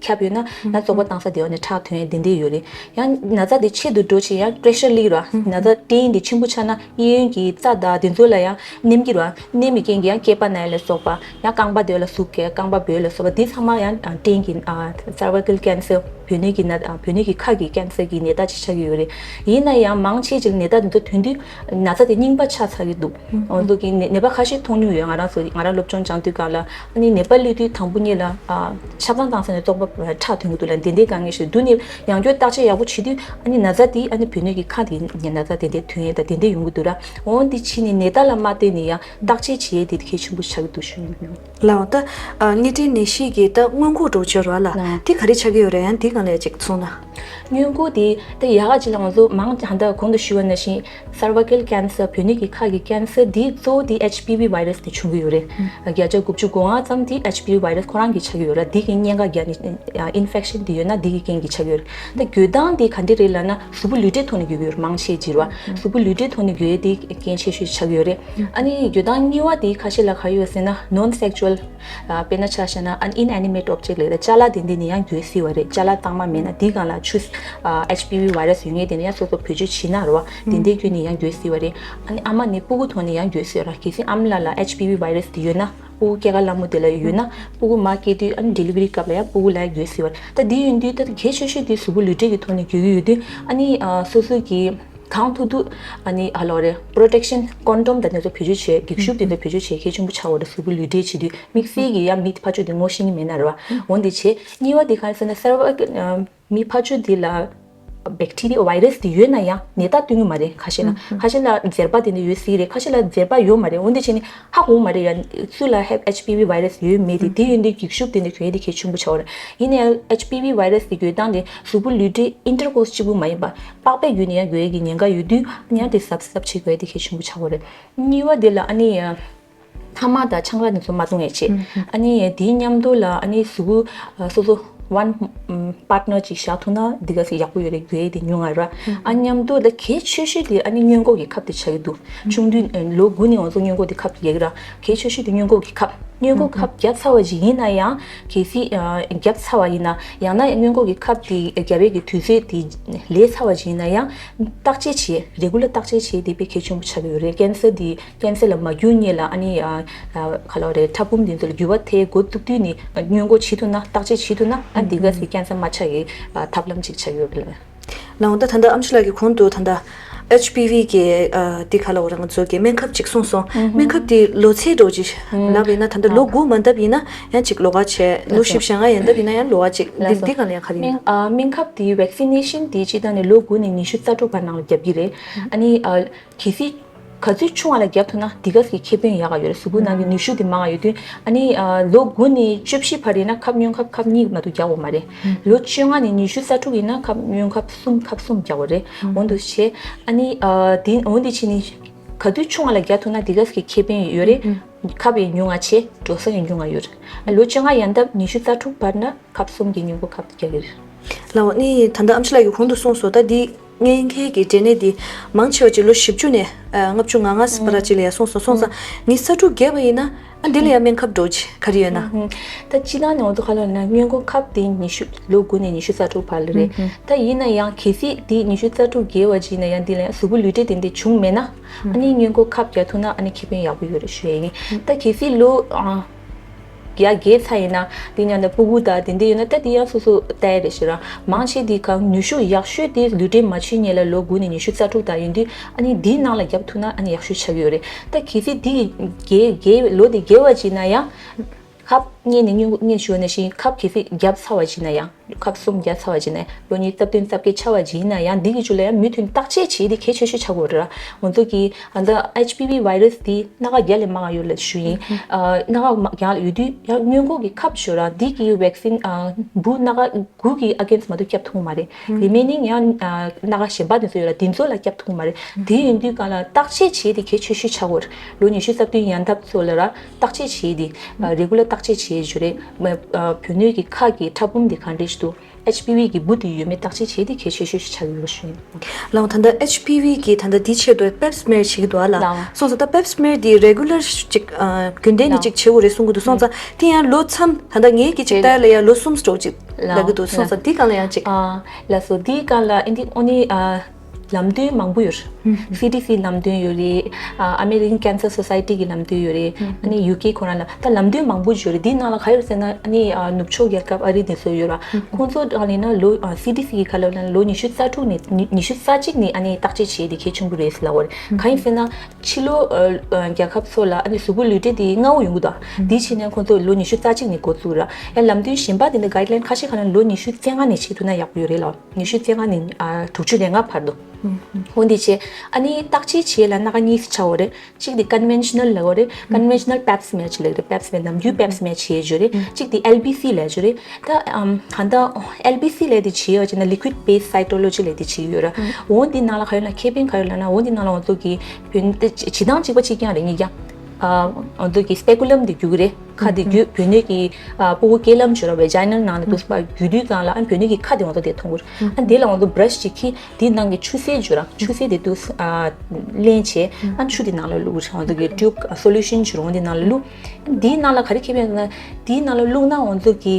ཁྱབ་ཡོད་ན་ཡང་བཙོག་པ་བཏང་ས་དེ་བ་ནས་ཁྲག་ཐོན་དེ་འདྲའི་ཡོད་རེད། ཡང་ན་ཚ་དེ་ཆེ་དུ་འགྲོ་ཕྱིན་ཡང་པེ་རེ་ཤར་སླེབས་ར། ན་ཚ་སྐྲན་དེ་ཆེན་པོ་ཆགས་ན་གཡས་གཡོན་གྱི་རྩ་དང་དེ་ཚོ་ལ་ཡང་ནེམ་གྱི་ར། ནེམ་གྱི་རྐྱེན་གྱིས་ཡང་སྐེད་པ་ན་ཡ་ལ་སོགས་པ། ཡང་རྐང་པ་དེ་བ་ལ་ཟུག་གས། རྐང་པ་སྦོས་ལ་སོགས་པ་འདི་ཚང་མ་ཡང་སྐྲན་གྱི་ཨ་སར་ཝའི་ཀལ་ཀེན་སར། བུ་སྣོད་ཀྱི་ན་བུ་སྣོད་ཀྱི་ཁ་གི་ཀེན་སར་གྱི་ནད་རྟགས་ཅིག་ཆགས་ཀྱི་ཡོད་རེད། ཡིན་ན་ཡང་མང་ཆེ་ཅིག་ལ་ནད་རྟགས་འདི་ཚོ་ཐོན་དུས་ན་ཚ་དེ་རྙིང་པ་ཆགས་ཚར་གྱི་འདུག་འོ་འདུག་གི་ནད་ནད་པ་ཁ་ཤས་མཐོང་མྱོང་ཡོད། ང་རང་ཚོ་ང་རང་སློབ་སྦྱོང་སྦྱང་དུས་སྒང་ལ་ཨ་ནི་ནད་པ་སླེབས་དུས་དང་པོ་ཉིད་ལ་ཨ་ཆབ་གདང་བཏང་ས་ནས་བཙོག་པ་ཁྲག་ཐོན་གྱི་འདུག་ལབ་དེ་འདྲའི་དཀའ་ངལ་ཞིག་འདུག་ནི་ཡང་བསྐྱར་བརྟག་དཔྱད་ཡག་པོ་བྱེད་དུས་ཨ་ནི་ན་ཚ་དེ་ཨ་ནི་བུ་སྣོད་ཀྱི་ཁ་དེ་ནས་ན་ཚ་དེ་འདྲའི་ཐོན་ཡས་དང་དེ་འདྲའི་ཡོང་གི་འདུག་ར། འོ་འདི་ཕྱིན་ནས་ནད་རྟགས་ལ་མ་བལྟས་ནས་ཡང་བརྟག་དཔྱད་བྱེད་ཡས་དེ་གལ་ཆེན་པོ་ཆགས་ཀྱི་འདུག་ཞུ། ལའོ་ད། ཨ་སྣེ་ཁྲིད་ནད་གཞི་གི་ད་སྔོན་འགོག་འགྲོ་ཆེ་ར་ལ། ལགས། དེ་ག་རེ་ཆགས་ཀྱི་ཡོད་རེད། ཡང་དེ་གང་ལ་ཅིག་གསུངས་ན། སྔོན་འགོག་དེ་ད་ཡག་ག་ཅིག་ལ་ང་ཚོ་མང་ད་ལྟ་གོང་དུ་ཞུས་པ་ནང་བཞིན་སར་ཝའི་ཀལ་ཀེན་སར་བུ་སྣོད་ཀྱི་ཁ་གི་ཀེན་སར་དེ་གཙོ་བོ་དེ་ཨེཆ་པི་ཝི་ཝའི་རས་དེ་བྱུང་གི་ཡོད་རེད། བརྒྱ་ཆ་དགུ་བཅུ་གོ་ལྔ་ཙམ་དེ་ཨེཆ་པི་ཝི་ཝའི་རས་ཁོ་རང་གིས་ཆགས་ཀྱི་ཡོད་རེད། དེ་གི་གཉན་ཁ་བརྒྱབ་ནས་ཨིན་ཕེག་ཤན་དེ་ཡོད་ན་དེ་གི་རྐྱེན་གྱིས་ཆགས་ཀྱི་ཡོད་རེད། ད་འགོས་སྟངས་དེ་ག་འདྲ་རེད་ལབ་ན་གཟུགས་པོ་ལུས་འབྲེལ་ཐོག་ནས་འགོས་ཀྱི་ཡོད་རེད། མང་ཆེ་ཅིག་རེད་བ། གཟུགས་པོ་ལུས་འབྲེལ་ཐོག་ནས་འགོས་དེ་རྐྱེན་ཆེ་ཤོས་ཆགས་ཀྱི་ཡོད་རེད། ཨ་ནི་འགོས་སྟངས་གཉིས་པ་དེ་ཁ་ཤས་ལ་ག་ཡོད་ཟེར་ན་ནོན་སེག་ཅུ་ཨལ། དཔེར་ན་ཆ་བཞག་ན་ཨ་ནི་ཨིན་ཨེ་ནི་མེ་ཊི་ཨོབ་ཇེག་ལབ་ཡ་ཅ་ལག་དེ་འདྲ་ནས་ཡང་འགོས་སྲིད་པ་རེད། ཅ་ལག་གཙང་མ་མེད་ན་དེའི་སྒང་ལ་ཆུ་ཨ་ཨེཆ་པི་ཝི་ཝའི་རས་ཡོད་མཁན་དེ་ནས་ཡང་སོ་སོ་བེད་སྤྱོད་བྱེད་ན་རེད་བ། དེ་འདྲའི་བརྒྱུད་ནས་ཡང་འགོས་སྲིད་པ་རེད། ཨ་ནི་ཨ་མ་ནས་སྤུ་གུ་ཐོག་ནས་ཡང་འགོས་སྲིད་པ་རེད། གལ་སྲིད་ཨ་མ་ལགས་ལ་ཨེཆ་པི་ཝི་ཝའི་རས་དེ་ཡོད་ན་སྤུ་གུ་སྐྱེས་སྐར་ལྷ་མོ་དེ་ལ་ཡོད་ན་སྤུ་གུ་མ་སྐྱེས་དུས་ཨ་ནི་ཌེ་ལི་ཝ་རི་སྐབས་ལ་ཡང་སྤུ་གུ་ལ་ཡང་འགོས་སྲིད་པ་རེད། ད་དེ་ཡིན་དུས་ད་གལ་ཆེ་ཤོས་དེ་གཟུགས་པོ་ལུས་འབྲེལ་གྱི་ཐོག་ནས་འགོས་ཀྱི་ཡོད་དུས་ཨ་ནི་ཨ་སོ་སོ་གི་གང་ཐུབ་ཐུབ་ཨ་ནི་ཨ་ལོ་རེ་པྲོ་ཊེག་ཤན་ཀོན་ཌོམ་དང་དེ་ཚོ་བེད་སྤྱོད་བྱེད། འགྱིག་ཤུབས་དེ་ཚོ་བེད་སྤྱོད་བྱེད་གལ་ཆེན་པོ་ཆགས་པ་རེད། གཟུགས་པོ་ལུས་འབྲེལ་བྱེད་དུས་དམིགས་བསལ་གྱི་ཡང་མི་ཕར་ཕྱོགས་དེ་ངོ་ཤེས་ཀྱི་མེད་ན་རེད་བ། འོ་འདི་བྱེད། གཉིས་པ་དེ་ག་རེ་ཟེར་ན་སར་ཝའི་ཀལ་མི་ཕར་ཕྱོགས་དེ་ལ་བེག་ཊི་རི་ཡ་ཝའི་རས་དེ་ཡོད་ན་ཡང་ནད་རྟགས་སྟོན་གྱི་མ་རེད། ཁ་ཤས་ལ་ཁ་ཤས་ལ་འཛེར་པ་དེ་འདྲ་ཡོད་སྲིད་རེད། ཁ་ཤས་ལ་འཛེར་པ་ཡོད་མ་རེད། འོ་འདི་བྱས་ནས་ཧ་གོ་མ་རེད་ཡ། སུ་ལ་ཧེ་ཨེཆ་པི་ཝི་ཝའི་རས་ཡོད་མེད་དེ་དེ་ཡོད་དུས་འགྱིག་ཤུབས་དེ་འདྲ་གྱོན་ཡས་དེ་གལ་ཆེན་པོ་ཆགས་པ་རེད། ཡིན་ན་ཡང་ཨེཆ་པི་ཝི་ཝའི་རས་དེ་འགོས་སྟངས་དེ་གཟུགས་པོ་ལུས་འབྲེལ་ཨིན་ཊར་ཀོར་སི་གཅིག་པུ་མ་ཡིན་པ་པགས་པའི་བརྒྱུད་ནས་ཡང་འགོས་ཡས་ཀྱི་ཉེན་ཁ་ཡོད་དུས་ཨ་ནི་ཡང་དེ་གཟབ་གཟབ་བྱེད་དགོས་ཡས་དེ་གལ་ཆེན་པོ་ཆགས་པ་རེད། གཉིས་པ་དེ་ལ་ཨ་ནི་ཐ་མག་དང་ཆང་རག་དེ་ཚོ་མ་འཐུང་ཡས་བྱེད། ཨ་ནི་དེའི་མཉམ་དུ་ལ་ཨ་ནི་གཟུགས་པོ་སོ་སོ་ཝན་པཱར་ཊི་ནར་ཅིག་བཞག་ཐུབ་ན་འདི་ག་ཚོད་ཡག་པོ་ཡོད་རེད། འགོས་ཡས་དེ་ཉུང་ང་ར། ཨ་མཉམ་དུ་ད་གལ་ཆེ་ཤོས་དེ་ཨ་ནི་སྔོན་འགོག་གི་ཁབ་དེ་ཆགས་ཀྱི་འདུག་ཆུང་དུས་ལོ་དགུ་ནས་ང་ཚོ་སྔོན་འགོག་དེ་ཁབ་དེ་རྒྱག་གི་ར། གལ་ཆེ་ཤོས་དེ་སྔོན་འགོག་གི་ཁབ། སྔོན་འགོག་ཁབ་བརྒྱབ་ཚར་བ་ཅིག་ཡིན་ན་ཡང་གལ་སྲིད་བརྒྱབ་ཚར་བ་ཡིན་ན་ཡང་ན་སྔོན་འགོག་གི་ཁབ་དེ་བརྒྱབ་ཡས་ཀྱི་དུས་ཚོད་དེ་ལས་ཚར་བ་ཅིག་ཡིན་ན་ཡང་བརྟག་དཔྱད་བྱེད། རེ་གུ་ལར་བརྟག་དཔྱད་བྱེད་དེ་དཔེ་གལ་ཆེན་པོ་ཆགས་ཀྱི་ཡོད་རེད། ཀེན་སར་དེ་ཀེན་སར་ལ་མ་གྱུར་སྔོན་ལ་ཨ་ནི་ག་ལབ་རེད། ཕྲ་ཕུང་དེ་ཚོ་ལ་འགྱུར་བ་ཐེབས་འགོ་བཙུགས་དུས་ནས་སྔོན་འགོག་བྱེད་ཐུབ་ན་བརྟག་དཔྱད་བྱེད་ཐུབ་ན་ཨ་འདི་ག་ཚོད་ཀེན་སར་མ་ཆགས་ཀྱི་ཐབས་ལམ་ཅིག་ཆགས་ཡོད་རེད། ལའོ་ད་ད་ལྟ་ཨེམ་ཆི་ལགས་ཀྱིས་གོང་དུ་ད་ལྟ་ཨེཆ་པི་ཝི་གི་འདི་ག་ལབ་རེད། ང་ཚོ་གི་སྨན་ཁབ་ཅིག་གསུངས་སོང་། སྨན་ཁབ་དེ་ལོ་ཚད་འདྲ་བོ་ཅིག་ལབ་ཡིན་ན་ད་ལྟ་ལོ་དགུ་མ་འདབ་ཡིན་ན་ཡང་ཅིག་ལོ་འགའ་བྱས། ལོ་བཞི་བཅུ་ཞེ་ལྔ་ཡན་འདབ་ཡིན་ན་ཡང་ལོ་འགའ་ཅིག་འདི་འདི་ག་ལ་ཡང་ག་རེ་ཡིན། སྨན་ཨ་སྨན་ཁབ་དེ་ཝེག་སི་ནེ་ཤན་དེ་སྤྱིར་བཏང་ནས་ལོ་དགུ་ནས་ཉི་ཤུ་རྩ་དྲུག་བར་ནང་ལ་བརྒྱབ་ཀྱི་རེད། ཨ་ནི་ཨ་གལ་སྲིད་ག་ཚོད་ཆུང་བ་ལ་བརྒྱབ་ཐུབ་ན་དེ་ག་ཚོད་ཁེ་ཕན་ཡག་ག་ཡོད་རེད། གཟུགས་པོ་ནང་གི་ནུས་ཤུགས་དེ་མང་བ་ཡོད་དུས་ཨ་ནི་ཨ་ལོ་དགུ་ནས་བཅུ་བཞི་བར་ཡིན་ན་ཁབ་སྔོན་ཁབ་ཁབ་གཉིས་མ་གཏོགས་རྒྱག་དགོས་མ་རེད། ལོ་བཅོ་ལྔ་ནས་ཉི་ཤུ་རྩ་དྲུག་ཡིན་ན་ཁབ་སྔོན་ཁབ་གསུམ་ཁབ་གསུམ་རྒྱག་དགོས་རེད། འོ་འདུག་བྱས་ཨ་ནི་ཨ་དེ་འོ་འདི་བྱས་ནས་ག་དུས་ཆུང་བ་ལ་རྒྱག་ཐུབ་ན་དེ་ག་ཚོད་ཁེ་ཕན་ཡོད་རེད། ཁབ་ཡང་ཉུང་བ་བྱས་འགྲོ་ས་ཡང་ཉུང་བ་ཡོད་རེད། ལོ་བཅོ་ལྔ་ཡན་འདབ་ཉི་ཤུ་རྩ་དྲུག་བར་ན་ཁབ་གསུམ་གྱི་སྔོན་འགོག་ཁབ་རྒྱག་གི་རེད། ལའོ་ནི་ད་ལྟ་ཨེམ་ཆི་ལགས་ཀྱིས་གོང་དུ་གསུངས་སོང་། ད་འདི་གཉན་ཁའི་གི་འབྲས་ནད་འདི་མང་ཆེ་བ་ཅིག་ལོ་བཞི་བཅུ་ནས་ཨ་ལྔ་བཅུ་ང་ལྔ་བར་ཅིག་ལ་ཡང་གསུངས་སོང་། སོང་ཙང་ཉི་ཤུ་རྩ་དྲུག་བརྒལ་བ་ཡིན་ན་ཨ་འདི་ལ་ཡང་སྨན་ཁབ་འདྲ་བོ་ཅིག་ག་རེ་ཡོད་ན། ད་སྤྱིར་བཏང་ནས་ང་ཚོ་ག་ལབ་ན་སྔོན་འགོག་ཁབ་དེ་ཉི་ཤུ་ལོ་དགུ་ནས་ཉི་ཤུ་རྩ་དྲུག་བར་ལ་རེད། ད་ཡིན་ན་ཡང་གལ་སྲིད་དེ་ཉི་ཤུ་རྩ་དྲུག་བརྒལ་བ་ཅིག་ཡིན་ན་ཡང་འདི་ལ་ཡང་གཟུགས་པོ་ལུས་འབྲེལ་དེ་འདྲ་བྱུང་མེད་ན་ཨ་ནི་སྔོན་འགོག་ཁབ་རྒྱག་ཐུབ་ན་ཨ་ནི་ཁེ་ཕན་ཡག་པོ་ཡོད་རེད་ཞུ་ཡ་ཡིན། ད་གལ་སྲིད་ལོ་ཨ་ཡར་རྒས་ཚར་ཡིན་ན་དེ་ཡང་ན་སྤུ་གུ་དང་དེ་འདྲ་ཡོད་ན་ད་དེ་ཡང་སོ་སོ་ལྟ་ཡ་རེད་ཞེ་ར། མང་ཆེ་དེ་གང་ནུས་ཤུགས་ཡག་ཤོས་དེ་ལུས་འབྲེལ་མ་བྱུང་སྔོན་ལ་ལོ་དགུ་ནས་ཉི་ཤུ་རྩ་དྲུག་དང་ཡིན་དུས་ཨ་ནི་དེའི་ནང་ལ་བརྒྱབ་ཐུབ་ན་ཨ་ནི་ཡག་ཤོས་ཆགས་ཀྱི་ཡོད་རེད། ད་གལ་སྲིད་དེ་རྒས་རྒས་ལོ་དེ་རྒས་པ་ཅིག་ཡིན་ན་ཡང་ཁབ་སྔོན་ནས་སྔོན་སྔོན་ཞུས་ནང་བཞིན་ཁབ་གལ་སྲིད་བརྒྱབ་ཚར་བ་ཅིག་ཡིན་ན་ཡང་། ཁབ་གསུམ་བརྒྱབ་ཚར་བ་ཅིག་ནས་ལོ་ཉིས་རྩ་བདུན་རྩ་བརྒྱད་ཆགས་པ་ཅིག་ཡིན་ན་ཡང་འདི་གི་ཆུ་ལ་ཡང་མུ་མཐུད་བརྟག་དཔྱད་བྱེད་དེ་གལ་ཆེ་ཤོས་ཆགས་ཀྱི་ཡོད་རེད། ང་ཚོ་གི་ཨ་ད་ཨེཆ་པི་ཝི་ཝའི་རས་འདི་སྣ་ཁ་བརྒྱ་ལས་མང་བ་ཡོད་ལབ་ཞུ་ཡིན། ཨ་སྣ་ཁ་མ་བརྒྱ་ལ་ཡོད་དུས་ཡང་སྔོན་འགོག་གི་ཁབ་ཞུ་ར་འདི་གི་ཝེག་སིན་ཨ་འབུ་སྣ་ཁ་དགུ་གི་ཨ་གེན་སི་མ་གཏོགས་བརྒྱབ་ཐུབ་ཀྱི་མ་རེད། རི་མེ་ནིང་ཡང་ཨ་སྣ་ཁ་གཞན་པ་དེ་ཚོ་ཡོད་ར་འདི་ཚོ་ལ་བརྒྱབ་ཐུབ་ཀྱི་མ་རེད། དེ་ཡིན་དུས་གང་ལ་བརྟག་དཔྱད་བྱེད་དེ་གལ་ཆེ་ཤོས་ཆགས་ཀྱི་ཡོད་རེད། ལོ་ཉི་ཤུ་རྩ་བདུན་ཡན་འདབ་ཚོ་ལ་ར་བརྟག་དཔྱད་བྱེད་དེ་རེ་གུ་ལར་བརྟག་དཔྱད་བྱེད་ཞུ་རེད། བུ་སྣོད་ཀྱི་ཁ་གི་ཕྲ་ཕུང་དེ་ག་འདྲས་ དུ་ཨེཆ་པི་ཝི་གི་འབུ་དེ་ཡོད་མེད་བརྟག་དཔྱད་བྱེད་དེ་གལ་ཆེ་ཤོས་ཤིག་ཆགས་ཡོད་པ་ཞུ་ཡིན། ལགས། ད་ལྟ་ཨེཆ་པི་ཝི་གི་ད་ལྟ་འདི་ཆེད་དུ་པེབ་སི་མེར་བྱེད་ཀྱི་འདུག་ཨ་ལགས། ལགས། སོང་ཙང་ད་པེབ་སི་མེར་འདི་རེ་གུ་ལར་ཅིག་ཨ་རྒྱུན་ལྡན་ནས་ལགས། ཅིག་བྱེད་དགོས་རེད་གསུང་གི་འདུག་སོང་ཙང་དེ་ཡང་ལོ་མཚམས་ད་ལྟ་ངའི་གི་ཅིག་ལྟ་ལ་ཡང་ལོ་གསུམ་སྤྲོ་ཅིག་ལབ་ཀྱི་འདུག་སོང་ཙང་འདི་སྒང་ལ་ཡང་ཅིག་ཨ་ལགས་སོ། འདི་སྒང་ལ་ཨེ་འདི་ཨོ་ནི་ཨ་ལམ་སྟོན་མང་པོ་ཡོད་རེད། སི་ཌི་སི་ལམ་སྟོན་ཡོད་རེད། ཨ་ཨ་མེ་རི་ཀན་ཀན་སར་སོ་སའི་ཊི་གི་ལམ་སྟོན་ཡོད་རེད། ཨ་ནི་ཡུ་ཀེ་ཁོ་རང་ལ་ད་ལམ་སྟོན་མང་པོ་ཡོད་རེད། འདིའི་ནང་ལ་ག་ཡོད་ཟེར་ན་ཨ་ནི་ཨ་ནུབ་ཕྱོགས་རྒྱལ་ཁབ་ཨ་རི་དེ་ཚོ་ཡོད་ར། ཁོང་ཚོ་ལ་ཡིན་ན་ལོ་ཨ་སི་ཌི་སི་གི་ཁ་ལོ་ལ་ལོ་ཉི་ཤུ་རྩ་དྲུག་ནས་ཉི་ཉི་ཤུ་རྩ་གཅིག་ནས་ཨ་ནི་བརྟག་དཔྱད་བྱས་ཏེ་གལ་ཆེན་པོ་རེད་ཟེར་ལབ་པ་རེད། གང་ཡིན་ཟེར་ན་ཕྱི་ལོ་ཨ་ཨ་རྒྱལ་ཁབ་ཚོ་ལ་ཨ་ནི་གཟུགས་པོ་ལུས་འབྲེལ་དེ་སྔ་བོ་ཡོང་གི་འདུག་འདི་བྱས་ནས་ཁོང་ཚོ་ལོ་ཉི་ཤུ་རྩ་གཅིག་ནས་འགོ་བཙུགས་ར། ཡང་ལམ་སྟོན་གཞན་པ་དེ་འདྲ་གའིཌ་ལའིན་ཁ་ཤས་ཁ་ན་ལོ་ཉི་ཤུ་རྩ་ལྔ་ནས་བྱེད་ཐུབ་ན་ཡག་པོ་ཡོད་རེད་ལབ། ཉི་ཤུ་རྩ་ལྔ་ནས་ཨ་དྲུག་ཅུ་རེ་ལྔ་བར་དུ། འོ་འདི་བྱས་ཨ་ནི་བརྟག་དཔྱད་བྱེད་ལ་སྣ་ཁ་གཉིས་ཆགས་ཡོད་རེད། གཅིག་དེ་ཀོན་ཝེན་ཤ་ནལ་ལབ་ཡོད་རེད། ཀོན་ཝེན་ཤ་ནལ་པེབ་སི་མེར་ཅིག་ལབ་རེད། པེབ་སི་མེར་ནམ་རྒྱུན་པེབ་སི་མེར་བྱེད་ཡོད་རེད། གཅིག་དེ་ཨེལ་བི་སི་ལབ་ཡོད་རེད། ད་ཨམ་གང་ལྟར་ཨེལ་བི་སི་ལབ་དེ་བྱེད་ཡོད་ཅེ་ན་ལི་ཀུའིཌ་བེ་སི་སའི་ཊོ་ལོ་ཇི་ལབ་དེ་བྱེད་ཡོད་ར། འོ་འདི་ནང་ལ་ག་ཡོད་ན་ཁེ་ཕན་ག་ཡོད་ལབ་ན་འོ་འདི་ནང་ལ་འོ་ཚོ་གི་བོད་ནི་ད་བྱེད་སྟངས་གཅིག་པ་གཅིག་རྐྱང་རེད་གཉིས་ཀ་ཨ་འོ་ཚོ་གི་སི་པེ་ཀུ་ལམ་དེ་རྒྱུག་གི་རེད། ཁ་དེ་རྒྱུ་བོད་ནི་གི་ཨ་སྤུ་གུ་སྐེ་ལམ་བྱོས་ར་བེ་ཇའི་ནལ་ནང་ལ་དུས་པ་རྒྱུ་དུས་ཙང་ལ་ཨ་བོད་ནི་གི་ཁ་དེ་འོ་ཚོ་དེ་མཐོང་གི་རེད། ཨ་འདི་ལ་འོ་ཚོ་བྷ་ར་ཤི་ཅིག་གིས་དེའི་ནང་གི་ཆུ་སེར་བྱོས་ར་ཆུ་སེར་དེ་དུས་ཨ་ལེན་བྱས་ཨ་ཆུ་དེ་ནང་ལ་བླུགས་ར། འོ་ཚོ་གི་ཊིའུབ་སོ་ལུ་ཤན་བྱོས་ར་འོ་དེ་ནང་ལ་བླུགས། འདིའི་ནང་ལ་ག་རེ་ཁེ་ཕན་ཡོད་ན་འདིའི་ནང་ལ་བླུགས་ན་འོ་ཚོ་གི་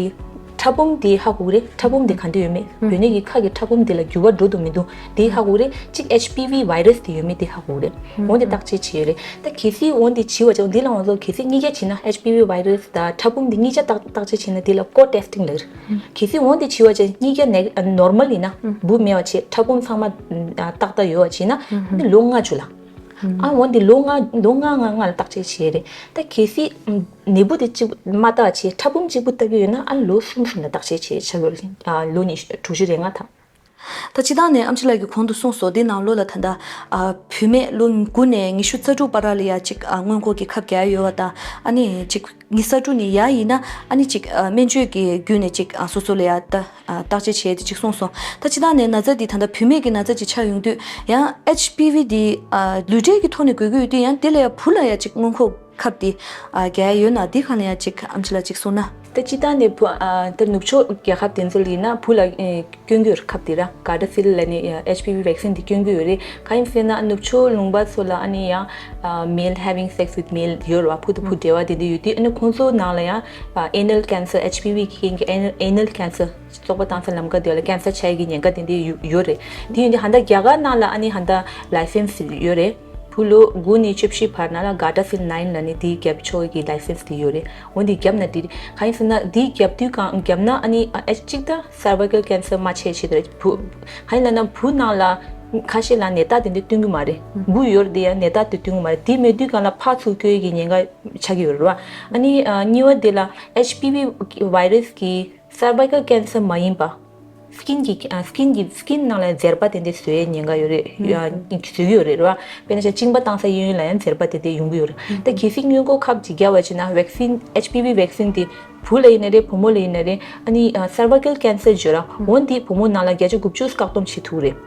ཕྲ་ཕུང་དེ་ཧ་གོ་གི་རེད། ཕྲ་ཕུང་དེ་ག་འདྲ་ཡོད་མེད་བོད་ནི་གི་ཁ་གི་ཕྲ་ཕུང་དེ་ལ་འགྱུར་བ་འགྲོ་འདུག་མི་འདུག་དེ་ཧ་གོ་གི་རེད། གཅིག་ཨེཆ་པི་ཝི་བྷ་ར་ཤི་དེ་ཡོད་མེད་དེ་ཧ་གོ་གི་རེད། འོ་དེ་བརྟག་དཔྱད་བྱེད་ཡོད་རེད། ད་གལ་སྲིད་འོ་དེ་བྱེད་པ་ཅིག་འདི་ལ་འོ་ཚོ་གལ་སྲིད་གཉིས་ཀ་བྱེད་ན་ཨེཆ་པི་ཝི་བྷ་ར་ཤི་དང་ཕྲ་ཕུང་དེ་གཉིས་ཆ་བརྟག་བརྟག་དཔྱད་བྱེད་ན་དེ་ལ་ཀོ་ཊེ་སི་ཊིང་ལབ་རེད། གལ་སྲིད་འོ་དེ་བྱེད་པ་ཅིག་གཉིས་ཀ་ནེ་ནོར་མལ་ཡིན་ན་འབུ་མེད་པ་བྱས་ཕྲ་ཕུང་ཚང་མ་ཏག་ཏག་ཡོད་པ་བྱས་ན་འདི་ལོ་ལྔ་བཅུ་ལ། ཨ་འོ་འདི་ལོ་ལྔ་ལོ་ལྔ་ལྔ་ལྔ་ལ་བརྟག་དཔྱད་བྱེད་རེད། ད་གལ་སྲིད་ནད་འབུ་དེ་གཅིག་མ་བརྟག་བྱས་ཕྲ་ཕུང་གཅིག་པུ་བརྟག་གི་ཡོད་ན་ཨ་ལོ་གསུམ་གསུམ་ལ་བརྟག་དཔྱད་བྱེད་བྱ་དགོས་རེད། ཨ་ལོ་ཉི་ཤུ་དྲུག་ཅུ་རེ་ལྔ་ཐམ། ད་སྤྱིར་བཏང་ནས་ཨམ་ཆི་ལགས་ཀྱིས་གོང་དུ་གསུངས་སོང་། འདི་ནང་ལོགས་ལ་ད་ལྟ་ཨ་བུད་མེད་ལོ་དགུ་ནས་ཉི་ཤུ་རྩ་དྲུག་བར་ལ་ཡ་གཅིག་ཨ་སྔོན་འགོག་གི་ཁབ་རྒྱག་ཡོད་པ་དང་ཨ་ནི་གཅིག་ཉི་ཤུ་རྩ་དྲུག་ནས་ཡར་ཡིན་ན་ཨ་ནི་གཅིག་ཨ་སྨན་བཅོས་ཀྱི་བརྒྱུད་ནས་གཅིག་ཨ་སོ་སོ་ལ་ཡ་ད་ཨ་བརྟག་དཔྱད་བྱས་ཏེ་གཅིག་གསུངས་སོང་། ད་སྤྱིར་བཏང་ནས་ན་ཚ་འདི་ད་ལྟ་བུད་མེད་ཀྱི་ན་ཚ་ཅིག་ཆགས་ཡོང་དུས་ཡང་ཨེཆ་པི་ཝི་འདི་ཨ་ལུས་འབྲེལ་གྱི་ཐོག་ནས་འགོས་ཀྱི་ཡོད་དུས་ཡང་དེ་ལ་ཡ་བུ་ལ་ཡ་གཅིག་སྔོན་འགོག་ཁབ་དེ་ཨ་རྒྱག་ཡ་ཡོད་ན་འདི་ག་ལ་ཡ་གཅིག་ཨམ་ཆི་ལགས་གཅིག་གསུངས་ན། ད་སྤྱིར་བཏང་ནས་བུ་ཨ་ད་ནུབ་ཕྱོགས་རྒྱལ་ཁབ་དེ་ཚོ་ལ་ཡིན་ན་བུ་ལ་ཨེ་སྐྱོན་གྱི་ཡོད་རེད། ཁབ་དེ་ར་གཱར་ཌ་སིལ་ལ་ནི་ཨེཆ་པི་ཝི་བེག་སིན་དེ་སྐྱོན་གྱི་ཡོད་རེད། གང་ཡིན་ཟེར་ན་ནུབ་ཕྱོགས་ལུང་པ་ཚོ་ལ་ཨ་ནི་ཡང་ཨ་male having sex with male ཡོད་རེད་བ། བུ་དང་བུ་འབྲེལ་བ་དེ་འདྲ་ཡོད་དུས་ཨ་ནི་ཁོང་ཚོ་ནང་ལ་ཡང་ཨ་anal cancer ཨེཆ་པི་ཝི་གི་རྐྱེན་གྱིས་anal cancer བཙོག་པ་བཏང་ས་ལམ་ཀ་དེ་ལ་ཀན་སར་ཆགས་ཀྱི་ཉེན་ཁ་དེ་འདྲ་ཡོད་ཡོད་རེད། དེ་ཡིན་དུས་ཧ་ད་རྒྱ་གར་ནང་ལ་ཨ་ནི་ཧ་ད་ལའི་སེན་སི་ཡོད་རེད། བུ་ལོ་དགུ་ནས་བཅུ་བཞི་བར་ན་ལ་གཱར་ཌ་སིལ་ནའིན་ལ་ནི་དེ་རྒྱབ་ཆོག་གི་ལའི་སེན་སི་དེ་ཡོད་རེད། འོ་འདི་རྒྱབ་ན་དེ་གང་ཡིན་ཟེར་ན་དེ་རྒྱབ་དུས་གང་རྒྱབ་ན་ཨ་ནི་ཨ་ཨེ་གཅིག་ད་cervical cancer མ་ཆེ་ཆེ་དེ་རེད། བུ་གང་ཡིན་ལབ་ན་བུ་ནང་ལ་ཁ་ཤས་ལ་ནད་རྟགས་དེ་འདྲ་སྟོན་གི་མ་རེད། བུ་ཡོད་རེད་དེ་ཡང་ནད་རྟགས་དེ་སྟོན་གི་མ་རེད། དེ་མེད་དུས་གང་ལ་ཕར་ཚུར་སྐྱོད་ཀྱི་ཉེན་ཁ་ཆགས་ཀྱི་ཡོད་རེད་བ། ཨ་ནི་ཨ་གཉིས་པ་དེ་ལ་ཨེཆ་པི་ཝི་བྷ་ར་ཤི་གི་cervical cancer མ་ཡིན་པ། སི་ཀིན་གྱི་ཨ་སི་ཀིན་གྱི་སི་ཀིན་ནང་ལ་འཛེར་པ་དེ་འདྲ་བཟོ་ཡའི་ཉེན་ཁ་ཡོད་རེད། ཨ་བཟོ་གི་ཡོད་རེད་རེད་བ། དཔེར་ན་ཆ་གཅིན་པ་བཏང་ས་གཡས་གཡོན་ལ་ཡང་འཛེར་པ་དེ་འདྲ་ཡོང་གི་ཡོད་རེད། ད་གལ་སྲིད་སྔོན་འགོག་ཁབ་ཅིག་བརྒྱབ་པ་བྱས་ན་བེག་སིན་ཨེཆ་པི་ཝི་བེག་སིན་དེ་བུ་ལ་ཡིན་ན་རེད་བུ་མོ་ལ་ཡིན་ན་རེད། ཨ་ནི་ཨ་cervical cancer བརྗོད་ར་འོ་འདི་བུ་མོ་ནང་ལ་བརྒྱ་ཆ་དགུ་བཅུ་བཀག་སྡོམ་བྱེད་ཐུབ་རེད།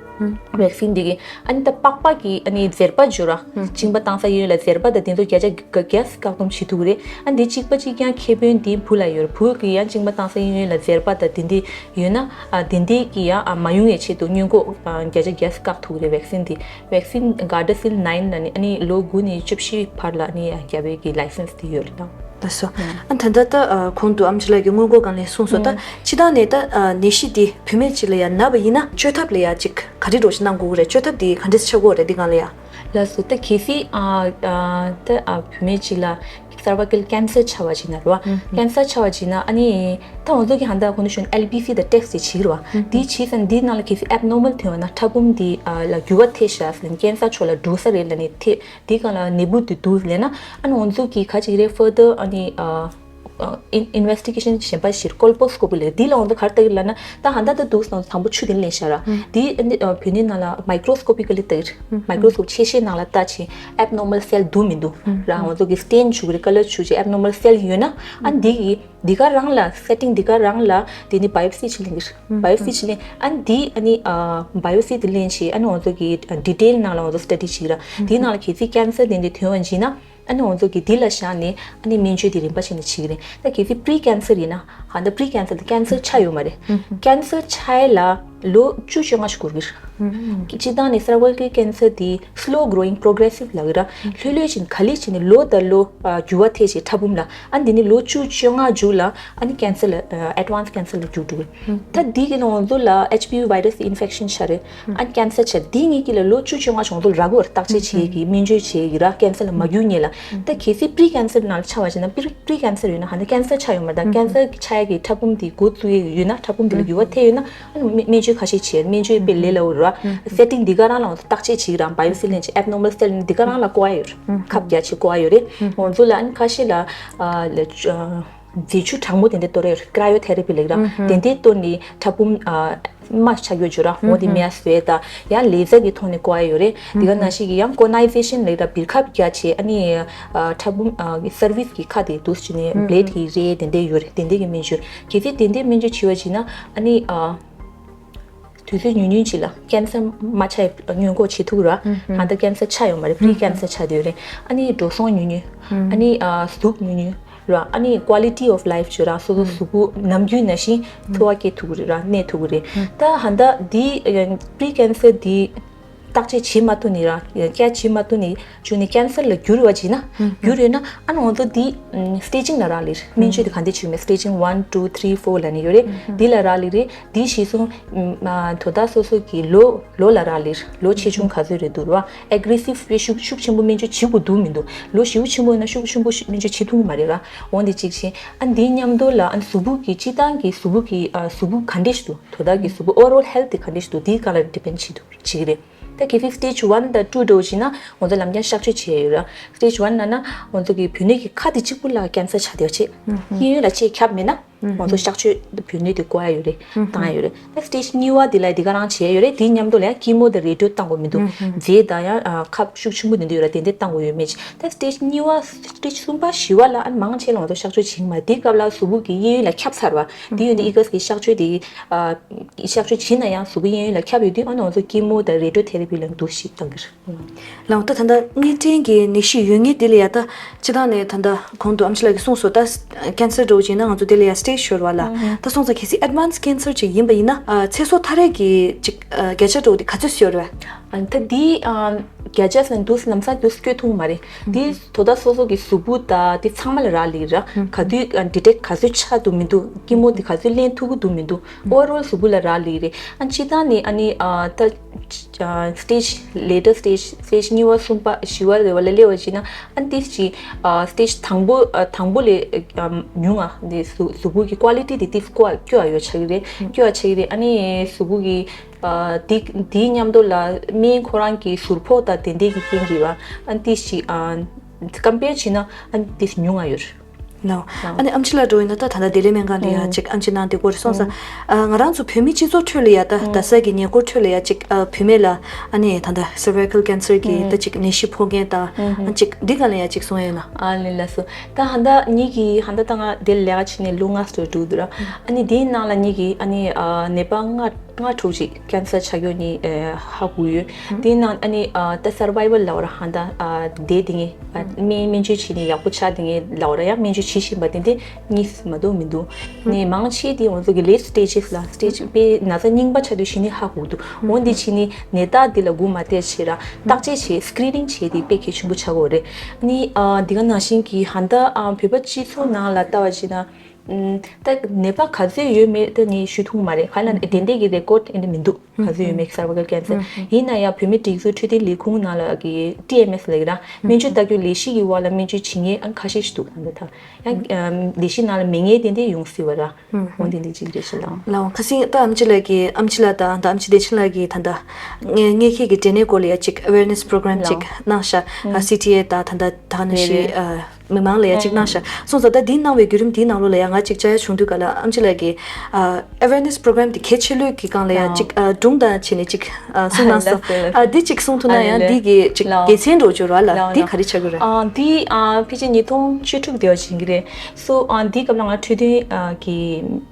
བེག་སིན་འདི་གིས་ཨ་ནི་ད་པགས་པ་གི་ཨ་ནི་འཛེར་པ་བརྗོད་ར། གཅིན་པ་བཏང་ས་གཡས་གཡོན་ལ་འཛེར་པ་དང་དེ་ཚོ་བརྒྱ་ཆ་བརྒྱ་བཀག་སྡོམ་བྱེད་ཐུབ་རེད། ཨ་འདི་གཅིག་པ་གཅིག་རྐྱང་ཁེ་ཕན་འདི་བུ་ལ་ཡོད་རེད། བུ་གི་ཡང་གཅིན་པ་བཏང་ས་གཡས་གཡོན་ལ་འཛེར་པ་དང་དེ་འདི་ཡོད་ན་ཨ་དེ་འདི་གི་ཡང་ཨ་མ་ཡོང་ཡའི་ཆེད་དུ་སྔོན་འགོག་ཨ་བརྒྱ་ཆ་བརྒྱ་བཀག་ཐུབ་རེད། བེག་སིན་འདི་བེག་སིན་གཱར་ཌ་སིལ་ནའིན་ལ་ནི་ཨ་ནི་ལོ་དགུ་ནས་བཅུ་བཞི་བར་ལ་ཨ་ནི་ཡང་བརྒྱབ་པའི་གི་ལའི་སེན་སི་འདི་ཡོད་རེད་ད། ལགས་སོ། ཨ་ད་ལྟ་ད་ཨ་གོང་དུ་ཨམ་ཆི་ལགས་ཀྱིས་སྔོན་འགོག་སྒང་ལ་གསུངས་སོང་། ད་སྤྱིར་བཏང་ནས་ད་ཨ་ནད་གཞི་འདི་བུད་མེད་ཅིག་ལ་ཡང་ན་བ་ཡིན་ན་བཅོས་ཐབས་ལ་ཡང་ཅིག་ག་རེ་འདྲ་ཞིག་གནང་དགོས་ཀྱི་རེད། བཅོས་ཐབས་འདི་ག་འདྲས་ཆགས་ཀྱི་ཡོད་རེད་འདི་སྒང་ལ་ཡང་། ལགས་སོ། ད་གལ་སྲིད་ཨ་ཨ་ད་ཨ་བུད་མེད་ཅིག་ལ་cervical cancer ཆགས་པ་ཅིག་ན་རེད་བ། ཀན་སར་ཆགས་པ་ཅིག་ན་ཨ་ནི་ད་ང་ཚོ་གི་ཧ་ད་གོང་དུ་ཞུས་ན་ཨེལ་བི་སི་དང་ཊེ་སི་ཊི་ཅིག་བྱེད་ཀྱི་རེད་བ། འདི་བྱས་ཙང་འདིའི་ནང་ལ་གལ་སྲིད་ཨེབ་ནོར་མལ་ཐོན་པ་ན་ཕྲ་ཕུང་འདི་ཨ་ལ་འགྱུར་བ་ཐེབས་ཤག་ཟེར་ནས་ཀན་སར་ཕྱོགས་ལ་འགྲོ་ས་རེད་ལབ་ནས་ཐེ་འདི་སྒང་ལ་ནད་འབུ་དེ་འདུག་ལབ་ན་ཨ་ནི་ང་ཚོ་གི་ག་ཅིག་རེད་further ཨ་ནི་ཨ་ཨ་ཨིན་ཨིན་ཝེ་སི་ཊི་གེ་ཤན་གཞན་པ་ཞིག་ཀོལ་པོ་སི་ཀོ་པི་ལབ་འདི་ལ་ང་ཚོ་ག་རེ་ལྟ་གི་ལབ་ན་ད་ཧ་ད་ད་འདུག་སོང་དང་པོ་ཆུ་དེ་ལེན་ཤག་ར། འདི་ཨ་ནི་ཨ་བོད་ནི་ནང་ལ་མའི་ཀྲོ་སི་ཀོ་པི་ཀ་ལི་ལྟ་གི་རེད། མའི་ཀྲོ་སི་ཀོ་པི་ཆེ་ཤོས་ནང་ལ་ལྟ་ཆེ་ཨེབ་ནོར་མལ་སེལ་འདུག་མི་འདུག་ར་ང་ཚོ་གི་སི་ཊེན་བྱུག་གི་རེད། ཀ་ལར་བྱུག་ཆེ་ཨེབ་ནོར་མལ་སེལ་ཡོད་ན་ཨ་འདི་གི་འདི་ག་རང་ལ་སེ་ཊིང་འདི་ག་རང་ལ་དེ་ནི་བ་ཡོ་སི་ཅིག་ལེན་གི་རེད། བ་ཡོ་སི་ཅིག་ལེན་ཨ་ནི་འདི་ཨ་ནི་ཨ་བ་ཡོ་སི་དེ་ལེན་ཆེ་ཨ་ནི་ང་ཚོ་གི་ཌི་ཊེལ་ནང་ལ་ང་ཚོ་སི་ཊ་ཌི་བྱེད་ཀྱི་ར། དེའི་ནང་ལ་གལ་སྲིད་ཀན་སར་དེ་འདྲ་ཐོན་པ་ཡིན་ན་ ཨ་ནི་ང་ཚོ་གི་འདི་ལ་བཞག་ནས་ཨ་ནི་སྨན་བཅོས་དེ་རིམ་པ་བྱས་ནས་བྱེད་ཀྱི་རེད། ད་གལ་སྲིད་pre cancer ཡིན་ན་ཧ་ད་pre cancer དེ་cancer ཆགས་ཡོད་མ་རེད། cancer ཆགས་ཡས་ལ་ལོ་བཅུ་བཅོ་ལྔ་ཞིག་འགོར་གྱི་རེད། སྤྱིར་བཏང་ནས་cervical cancer དེ་slow growing progressive ལབ་ཀྱི་ར། ལྷོད་ལྷོད་བྱས་ནས་ག་ལེ་བྱས་ནས་ལོ་དང་ལོ་ཨ་འགྱུར་བ་ཐེབས་བྱས་ཕྲ་ཕུང་ལ། ཨ་འདི་ནི་ལོ་བཅུ་བཅོ་ལྔ་མཇུག་ལ་ཨ་ནི་cancer ལ་ཨ་advanced cancer ལ་འགྱུར་འགྲོ་གི་རེད། ད་འདི་གི་ནང་ང་ཚོ་ལ་H P V virus infection ཆགས་རེད། ཨ་cancer ཆགས། འདི་གཉིས་ཀྱི་ལ་ལོ་བཅུ་བཅོ་ལྔ་ཞིག་ང་ཚོ་རག་གི་བར་བརྟག་དཔྱད་བྱེད་ཀྱི་སྨན་བཅོས་བྱེད་ཀྱི་ར། cancer ལ་མ་འགྱུར་སྔོན་ལ། ད་གལ་སྲིད་pre cancer ནང་ལ་ཆགས་པ་བྱས་ན་pre pre cancer ཡོད་ན་ཧ་ད་cancer ཆགས་ཡོད་མ་རེད། ད་cancer ཆགས་ཡ་གི་ཕྲ་ཕུང་དེ་འགོ་བཙུགས་ཡ་ཡོད་ན་ཕྲ་ཕུང་དེ་ལ་འགྱུར་བ་ཐེབས་ཡོད་ན་ཨ་ནི་སྨན་སྨན་བཅོས་ཁ་ཤས་བྱེད། སྨན་བཅོས་དཔེ་ལས་སླ་པོ་རེད་བ། setting འདི་ག་རང་ལ་ང་ཚོ་བརྟག་དཔྱད་བྱེད་ཀྱི་ར། biopsy ལེན་བྱེད། abnormal cell འདི་ག་རང་ལ་བཀོག་ཡ་ཡོད་རེད། ཁབ་རྒྱག་བྱེད་བཀོག་ཡ་ཡོད་རེད། ང་ཚོ་ལ་ཨ་ནི་ཁ་ཤས་ལ་ཨ་ལ་ཨ་རྫས་ཆུ་གྲང་མོ་དེ་འདྲ་གཏོར་ཡོད་རེད། cryotherapy ལབ་ཀྱི་ར། དེ་འདྲའི་གཏོར་ནས་ཕྲ་ཕུང་ཨ་རྨ་ཆགས་ཡོད་བརྗོད་ར། འོ་དེ་རྨ་བཟོས་ད་ཡང་laser གི་ཐོག་ནས་བཀོག་ཡ་ཡོད་རེད། དེ་ག་ནང་བཞིན་གྱི་ཡང་conization ལབ་ཀྱི་ར། བིར་ཁབ་རྒྱག་བྱས་ཨ་ནི་ཨ་ཕྲ་ཕུང་ཨ་cervix གི་ཁ་དེ་འདུག་སེ་བྱས་ནས་blade གི་རེག་དེ་འདྲ་ཡོད་རེད། དེ་འདྲ་གི་སྨན་བཅོས། གལ་སྲིད་དེ་འདྲའི་སྨན་བཅོས་བྱས་པ་བྱས་ན་ཨ་ནི་ཨ་དུས་ཚོད་ཉུང་ཉུང་ཅིག་ལ་cancer མ་ཆགས་པའི་སྔོན་འགོག་བྱེད་ཐུབ་ར། ད་ལྟ་cancer ཆགས་ཡོད་མ་རེད། pre cancer ཆགས་བསྡད་ཡོད་རེད། ཨ་ནི་འགྲོ་སོང་ཉུང་ཉུང་། ཨ་ནི་ཨ་གཟུགས་ཉུང་ཉུང་ར། ཨ་ནི་quality of life བརྗོད་ར། སོ་སོ་གཟུགས་པོ་ནམ་རྒྱུན་ནང་བཞིན་འཚོ་བ་སྐྱེལ་ཐུབ་ཀྱི་རེད་ར། གནས་ཐུབ་ཀྱི་རེད། ད་ཧ་ད་འདི་pre cancer འདི་བརྟག་དཔྱད་བྱེད་མ་ཐུབ་ནས་ར། catch བྱེད་མ་ཐུབ་ནས་བྱུང་ནས་cancer ལ་འགྱུར་བ་བྱས་ན། འགྱུར་ཡོད་ན་ཨ་ནི་ང་ཚོ་འདི་staging ལ་རག་ལས་རེད། སྨན་བཅོས་དེ་ག་འདྲ་བྱེད་ཀྱི་མེད། staging one two three four ལབ་ནས་ཡོད་རེད། འདི་ལ་རག་ལས་རེད། འདི་གཞི་བཟུང་ཨ་དོ་བདག་སོ་སོ་གི་ལོ་ལོ་ལ་རག་ལས་རེད། ལོ་ཆེ་ཆུང་ག་ཚོད་རེད་འདུག་ར། aggressive ཤུགས་ཤུགས་ཆེན་པོ་སྨན་བཅོས་བྱེད་དགོས་འདུག་མི་འདུག་ལོ་ཞེ་པོ་ཆེན་པོ་ཡིན་ན་ཤུགས་ཆེན་པོ་ཤུགས་སྨན་བཅོས་བྱེད་ཐུབ་ཀྱི་མ་རེད་ར། འོ་འདི་གཅིག་བྱས། ཨ་འདིའི་མཉམ་དུ་ལ་ཨ་གཟུགས་པོ་གི་སྤྱིར་བཏང་གི་གཟུགས་པོ་གི་ཨ་གཟུགས་པོ་ག་འདྲས་ཤིག་འདུག་དོ་བདག་གི་གཟུགས་པོ་overall health དེ་ག་འདྲས་ཤིག་འདུག་འདིའི་སྒང་ལ་depend བྱེད་འདུག་བྱེད་ཀྱི་རེད། ད་གལ་སྲིད་stage one དང་two འདྲ་བོ་བྱས་ན་ང་ཚོ་ལམ་རྒྱང་གཤག་བཅོས་བྱས་ཡོད་ར། stage one ལབ་ན་ང་ཚོ་གི་བུ་སྣོད་ཀྱི་ཁ་དེ་གཅིག་པུ་ལ་cancer ཆགས་བསྡད་པ་བྱས། གཡས་གཡོན་ལ་ཅིག་ཁྱབ་མེད་ན་ང་ཚོ་གཤག་བཅོས་བུ་སྣོད་དེ་བཀོག་ཡ་ཡོད་རེད། བཏང་ཡ་ཡོད་རེད། ད་stage གཉིས་པ་དེ་ལ་དེ་ག་རང་བྱས་ཡོད་རེད། དེའི་མཉམ་དུ་ལ་ཡང་chemo དང་radio བཏང་དགོས་མི་འདུག་རྫས་དང་ཡང་ཁབ་ཤུགས་ཆེན་པོ་དེ་འདྲ་ཡོད་ར། དེ་འདྲ་བཏང་དགོས་ཡོད་མེད་ཅིག་ད་stage གཉིས་པ་stage གསུམ་པ་བཞི་པ་ལ་ཨ་མང་ཆེ་ལ་ང་ཚོ་གཤག་བཅོས་བྱེད་ཀྱི་མ་རེད། དེ་སྐབས་ལ་གཟུགས་པོ་གི་གཡས་གཡོན་ལ་ཁྱབ་ཚར་བ་དེ་ཡོད་ནི་ཨི་ཀས་གི་གཤག་བཅོས་དེ་གཤག་བཅོས་བྱས་ན་ཡང་གཟུགས་པོ་གཡས་གཡོན་ལ་ཁྱབ་ཡོད་དུས་ཨ་ནི་ང་ཚོ་chemo དང་radio therapy ལ་འདུག་ཞིག་བཏང་གི་རེད། ལགས་ད་ད་ལྟ་མངལ་སྐྲན་གྱི་ནད་གཞི་ཡོད་མཁན་དེ་ལ་ཡ་ད་སྤྱིར་བཏང་ནས་ད་ལྟ་གོང་དུ་ཨམ་ཆི་ལགས་ཀྱིས་གསུངས་སོང་། ད་cancer འདྲ་བོ་ཅིག་ཡིན་ན་ང་ཚོ་དེ་ལ་ཡ་stage ཤོར་བ་ལ་ད་སོང་ཙང་གལ་སྲིད་advanced cancer ཅིག་ཡིན་པ་ཡིན་ན་ཨ་ཚེ་སྲོག་ཐར་ཡས་ཀྱི་ཅིག་ཨ་བརྒྱ་ཆ་འདྲ་བོ་དེ་ག་ཚོད་ཤོར་བས། ཨ་ད་འདི་ཨ་བརྒྱ་ཆ་ཟེར་འདུག་ལམ་སང་འདུག་སྐྱོད་ཐུབ་མ་རེད། འདི་དོ་བདག་སོ་སོ་གི་གཟུགས་པོ་དང་དེ་ཚང་མ་ལ་རག་ལས་ར། ག་དུས་ཨ་detect ག་ཚོད་ཆགས་འདུག་མི་འདུག chemo དེ་ག་ཚོད་ལེན་ཐུབ་ཀྱི་འདུག་མི་འདུག overall གཟུགས་པོ་ལ་རག་ལས་རེད། ཨ་སྤྱིར་བཏང་ནས་ཨ་ནི་ཨ་ད་ཨ་stage later stage stage གཉིས་པ་གསུམ་པ་བཞི་པ་རེ་བ་ལ་སླེབས་པ་ཅིག་ན་ཨ་ཏིས་ཅིག་ཨ་stage དང་པོ་ཨ་དང་པོ་ལས་ཨ་ཉུང་ང་འདི་གཟུགས་གཟུགས་པོ་གི་quality དེ་ཏིས་སྐྱོ་སྐྱོ་བ་ཡོད་ཆགས་ཀྱི་རེད། སྐྱོ་བ་ཆགས་ཀྱི་རེད། ཨ་ནི་གཟུགས་པོ་གི་ཨ་དེ་དེའི་མཉམ་དུ་ལ་སྨན་ཁོ་རང་གི་ཟུར་ཕོག་དང་དེ་འདྲས་ཀྱི་རྐྱེན་གྱིས་བ་ཨ་ཏིས་ཅིག་ཨ་compare བྱས་ན་ཨ་ཏིས་ཉུང་ང་ཡོད་རེད། ལགས། ཨ་ནི་ཨམ་ཆི་ལགས་འདྲ་བོ་ཡིན་ན་ད་ད་ལྟ་བདེ་ལེགས་སྨན་ཁང་ལ་ཡ་ཨུམ་ཅིག་ཨམ་ཆི་གནང་བསྡད་ཀྱི་ཡོད་རེད། སོང་ཙང་ཨ་ང་རང་ཚོ་བོད་མི་སྤྱི་ཚོགས་ཁྲོད་ལ་ཡ་ད་ད་ས་གི་ཉེ་འཁོར་ཁྲོད་ལ་ཡ་ཅིག་ཨ་བུད་མེད་ལ་ཨ་ནི་ད་ད་cervical cancer གི་ད་ཅིག་ནད་གཞི་ཕོག་མཁན་དང་ཨ་ཅིག་འདི་ག་ལ་ཡ་ཅིག་གསུང་ཡ་ཡོད་ན། ཨ་ལེ་ལགས་སོ། ད་ཧ་ད་ངེད་ཀྱི་ཧ་ད་ད་ང་འདིར་ལས་ཀ་བྱེད་ནས་ལོ་ལྔ་ཙམ་འགྲོ་འདུག་ར། ཨ་ནི་དེའི་ནང་ལ་ངེད་ཀྱི་ཨ་ནི་ཨ་ནད་པ་ལྔ་ལྔ་དྲུག་ཅིག་cancer ཆགས་ཡོད་ནི་ཨ་ཧ་གོ་ཡོད། དེའི་ནང་ཨ་ནི་ཨ་ད་survivor ལབ་པ་ར་ཧ་ད་ཨ་བསྡད་དེ་ངས་ཨ་སྨན་སྨན་བཅོས་བྱས་ནས་ཡག་པོ་ཆགས་དེ་ངས་ལབ་པ་ར་ཡང་སྨན་བཅོས་བྱེད་བཞིན་པ་དེ་འདྲ་གཉིས་མ་གཏོགས་མི་འདུག་ནས་མང་ཆེ་དེ་ང་ཚོ་གི་late stages ལ་stage དཔེ་ན་ཚ་རྙིང་པ་ཆགས་དུས་ཤི་ནི་ཧ་གོ་འདུག་འོན་ཏེ་ཕྱི་ནི་ནད་རྟགས་འདི་ལ་སྒུག་མ་བསྡད་བྱས་ར་བརྟག་དཔྱད་བྱས་screening བྱས་དེ་དཔེ་གལ་ཆེན་པོ་ཆགས་ཀྱི་ཡོད་རེད། ཨ་ནི་ཨ་འདི་ག་ནང་བཞིན་གྱི་ཧ་ད་ཨ་བོད་པ་སྤྱི་ཚོགས་ནང་ལ་ལྟ་བ་བྱས་ན། ཨུམ། ད་ནད་པ་ག་ཚོད་ཡོད་མེད་ད་ངས་ཞུ་ཐུབ་མ་རེད། ག་ལ་ནི་དེ་འདྲས་ཀྱི་record དེ་འདྲ་མི་འདུག་ག་ཚོད་ཡོད་མེད་cervical cancer ཡིན་ན་ཡང་བོད་མི་སྒྲིག་འཛུགས་འཕྲོད་བསྟེན་ལས་ཁུངས་ནང་ལ་གི་ཊི་ཨེམ་ཨེས་ལབ་ཀྱི་ར་སྨན་བཅོས་ལྟ་སྐྱོང་ལས་གཞི་གི་འོག་ལ་སྨན་བཅོས་བྱེད་མཁན་ཨང་ཁ་ཤས་ཤིག་འདུག་ད་ལྟ་ད་ཡང་ལས་གཞི་ནང་ལ་མེད་མཁན་དེ་འདྲས་ཡོང་སྲིད་པ་ར། འོ་དེ་འདྲས་ཅིག་རེད་ཤག་ལགས། ལགས་འོང་ཁ་སང་ད་ཨམ་ཆི་ལགས་ཀྱིས་ཨམ་ཆི་ལགས་དང་ད་ཨམ་ཆི་བདེ་ཆེན་ལགས་ཀྱིས་ད་ལྟ་མངལ་མངལ་སྐྱེས་ཀྱི་འབྲས་ནད་སྐོར་ལ་ཡ་ཅིག་awareness program ཅིག་གནང་ཤག་ཨ་སི་ཊི་ཨེ་ད་ད་ལྟ་ད་ག་ནང་བཞིན་ཨ། མི་མང་ལ་ཡ་གཅིག་གནང་ཤག་སོང་ཙང་། ད་འདི་གནང་བའི་བརྒྱུད་རིམ་འདིའི་ནང་ལོགས་ལ་ཡ་ང་གཅིག་བཅར་ཡ་བྱུང་དུས་ག་ལ་ཨམ་ཆི་ལགས་ཀྱིས་ཨ་awareness program དེ་གལ་ཆེ་ལོས་ཀྱི་སྒང་ལ་ཡ་གཅིག་ཨ་སྒྲུང་དང་བྱས་ནས་གཅིག་ཨ་གསུང་གནང་སོང་། ཨ་འདི་གཅིག་གསུང་ཐུབ་ན་ཡང་འདི་གི་གཅིག་དགེ་མཚན་འགྲོ་བཅུག་ར་ལ་འདི་ག་རེ་ཆགས་ཀྱི་རེད། ཨ་འདི་ཨ་ཕལ་ཆེར་ཉིས་སྟོང་བཅུ་དྲུག་དེ་བ་ཞིག་ཡིན་གྱི་རེད། སོ་ཨ་འདི་སྐབས་ལ་ང་འཕྲོད་བསྟེན་ཨ་གི་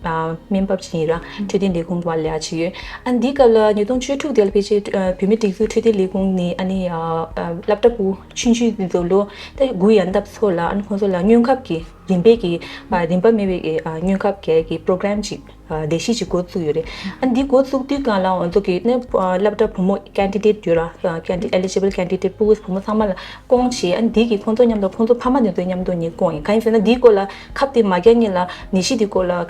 ཨ་སྨན་པ་ཅིག་ཡིན་ར། འཕྲོད་བསྟེན་ལས་ཁུངས་བ་ལས་ཨ་ཅིག་ཡོད། ཨ་འདི་སྐབས་ལ་ཉིས་སྟོང་བཅུ་དྲུག་དེ་ལ་ཕལ་ཆེར་ཨ་བོད་མིའི་སྒྲིག་འཛུགས་འཕྲོད་བསྟེན་ལས་ཁུངས་ནས་ཨ་ནི་ཨ་ཨ་སློབ་གྲྭ་བུ་ཆུང་ཆུང་དེ་ཚོ་ལོ་ད་དགུ་ཡན་འདབ་ཚོ་ལ་ཨ་ནི་ཁོང་ཚོ་ལ་སྔོན་ཁབ་ཀྱི་རིམ་པས་ཀྱི་ཨ་རིན་པ་མེད་པའི་ཨ་སྔོན་ཁབ་རྒྱག་གི་program ཅིག་ཨ་ལས་གཞི་ཅིག་འགོ་བཙུགས་ཡོད་རེད། ཨ་འདི་འགོ་བཙུགས་དུས་སྒང་ལ་ང་ཚོ་གི་ནི་ཨ་སློབ་གྲྭ་བུ་མོ་candidate ཡོད་ར། ཨ་candidate eligible candidate ཕྲུ་གུ་བུ་མོ་ཚང་མ་ལ་སྐོང་བྱས། ཨ་འདི་གི་ཁོང་ཚོ་མཉམ་དུ་ཁོང་ཚོ་ཕ་མ་དེ་ཚོ་མཉམ་དུ་ངས་སྐོང་ཡིན། གང་ཡིན་ཟེར་ན་འདིའི་སྐོར་ལ་ཁབ་དེ་མ་རྒྱག་སྔོན་ལ་ནད་གཞི་དེའི་སྐོར་ལ་ཨ་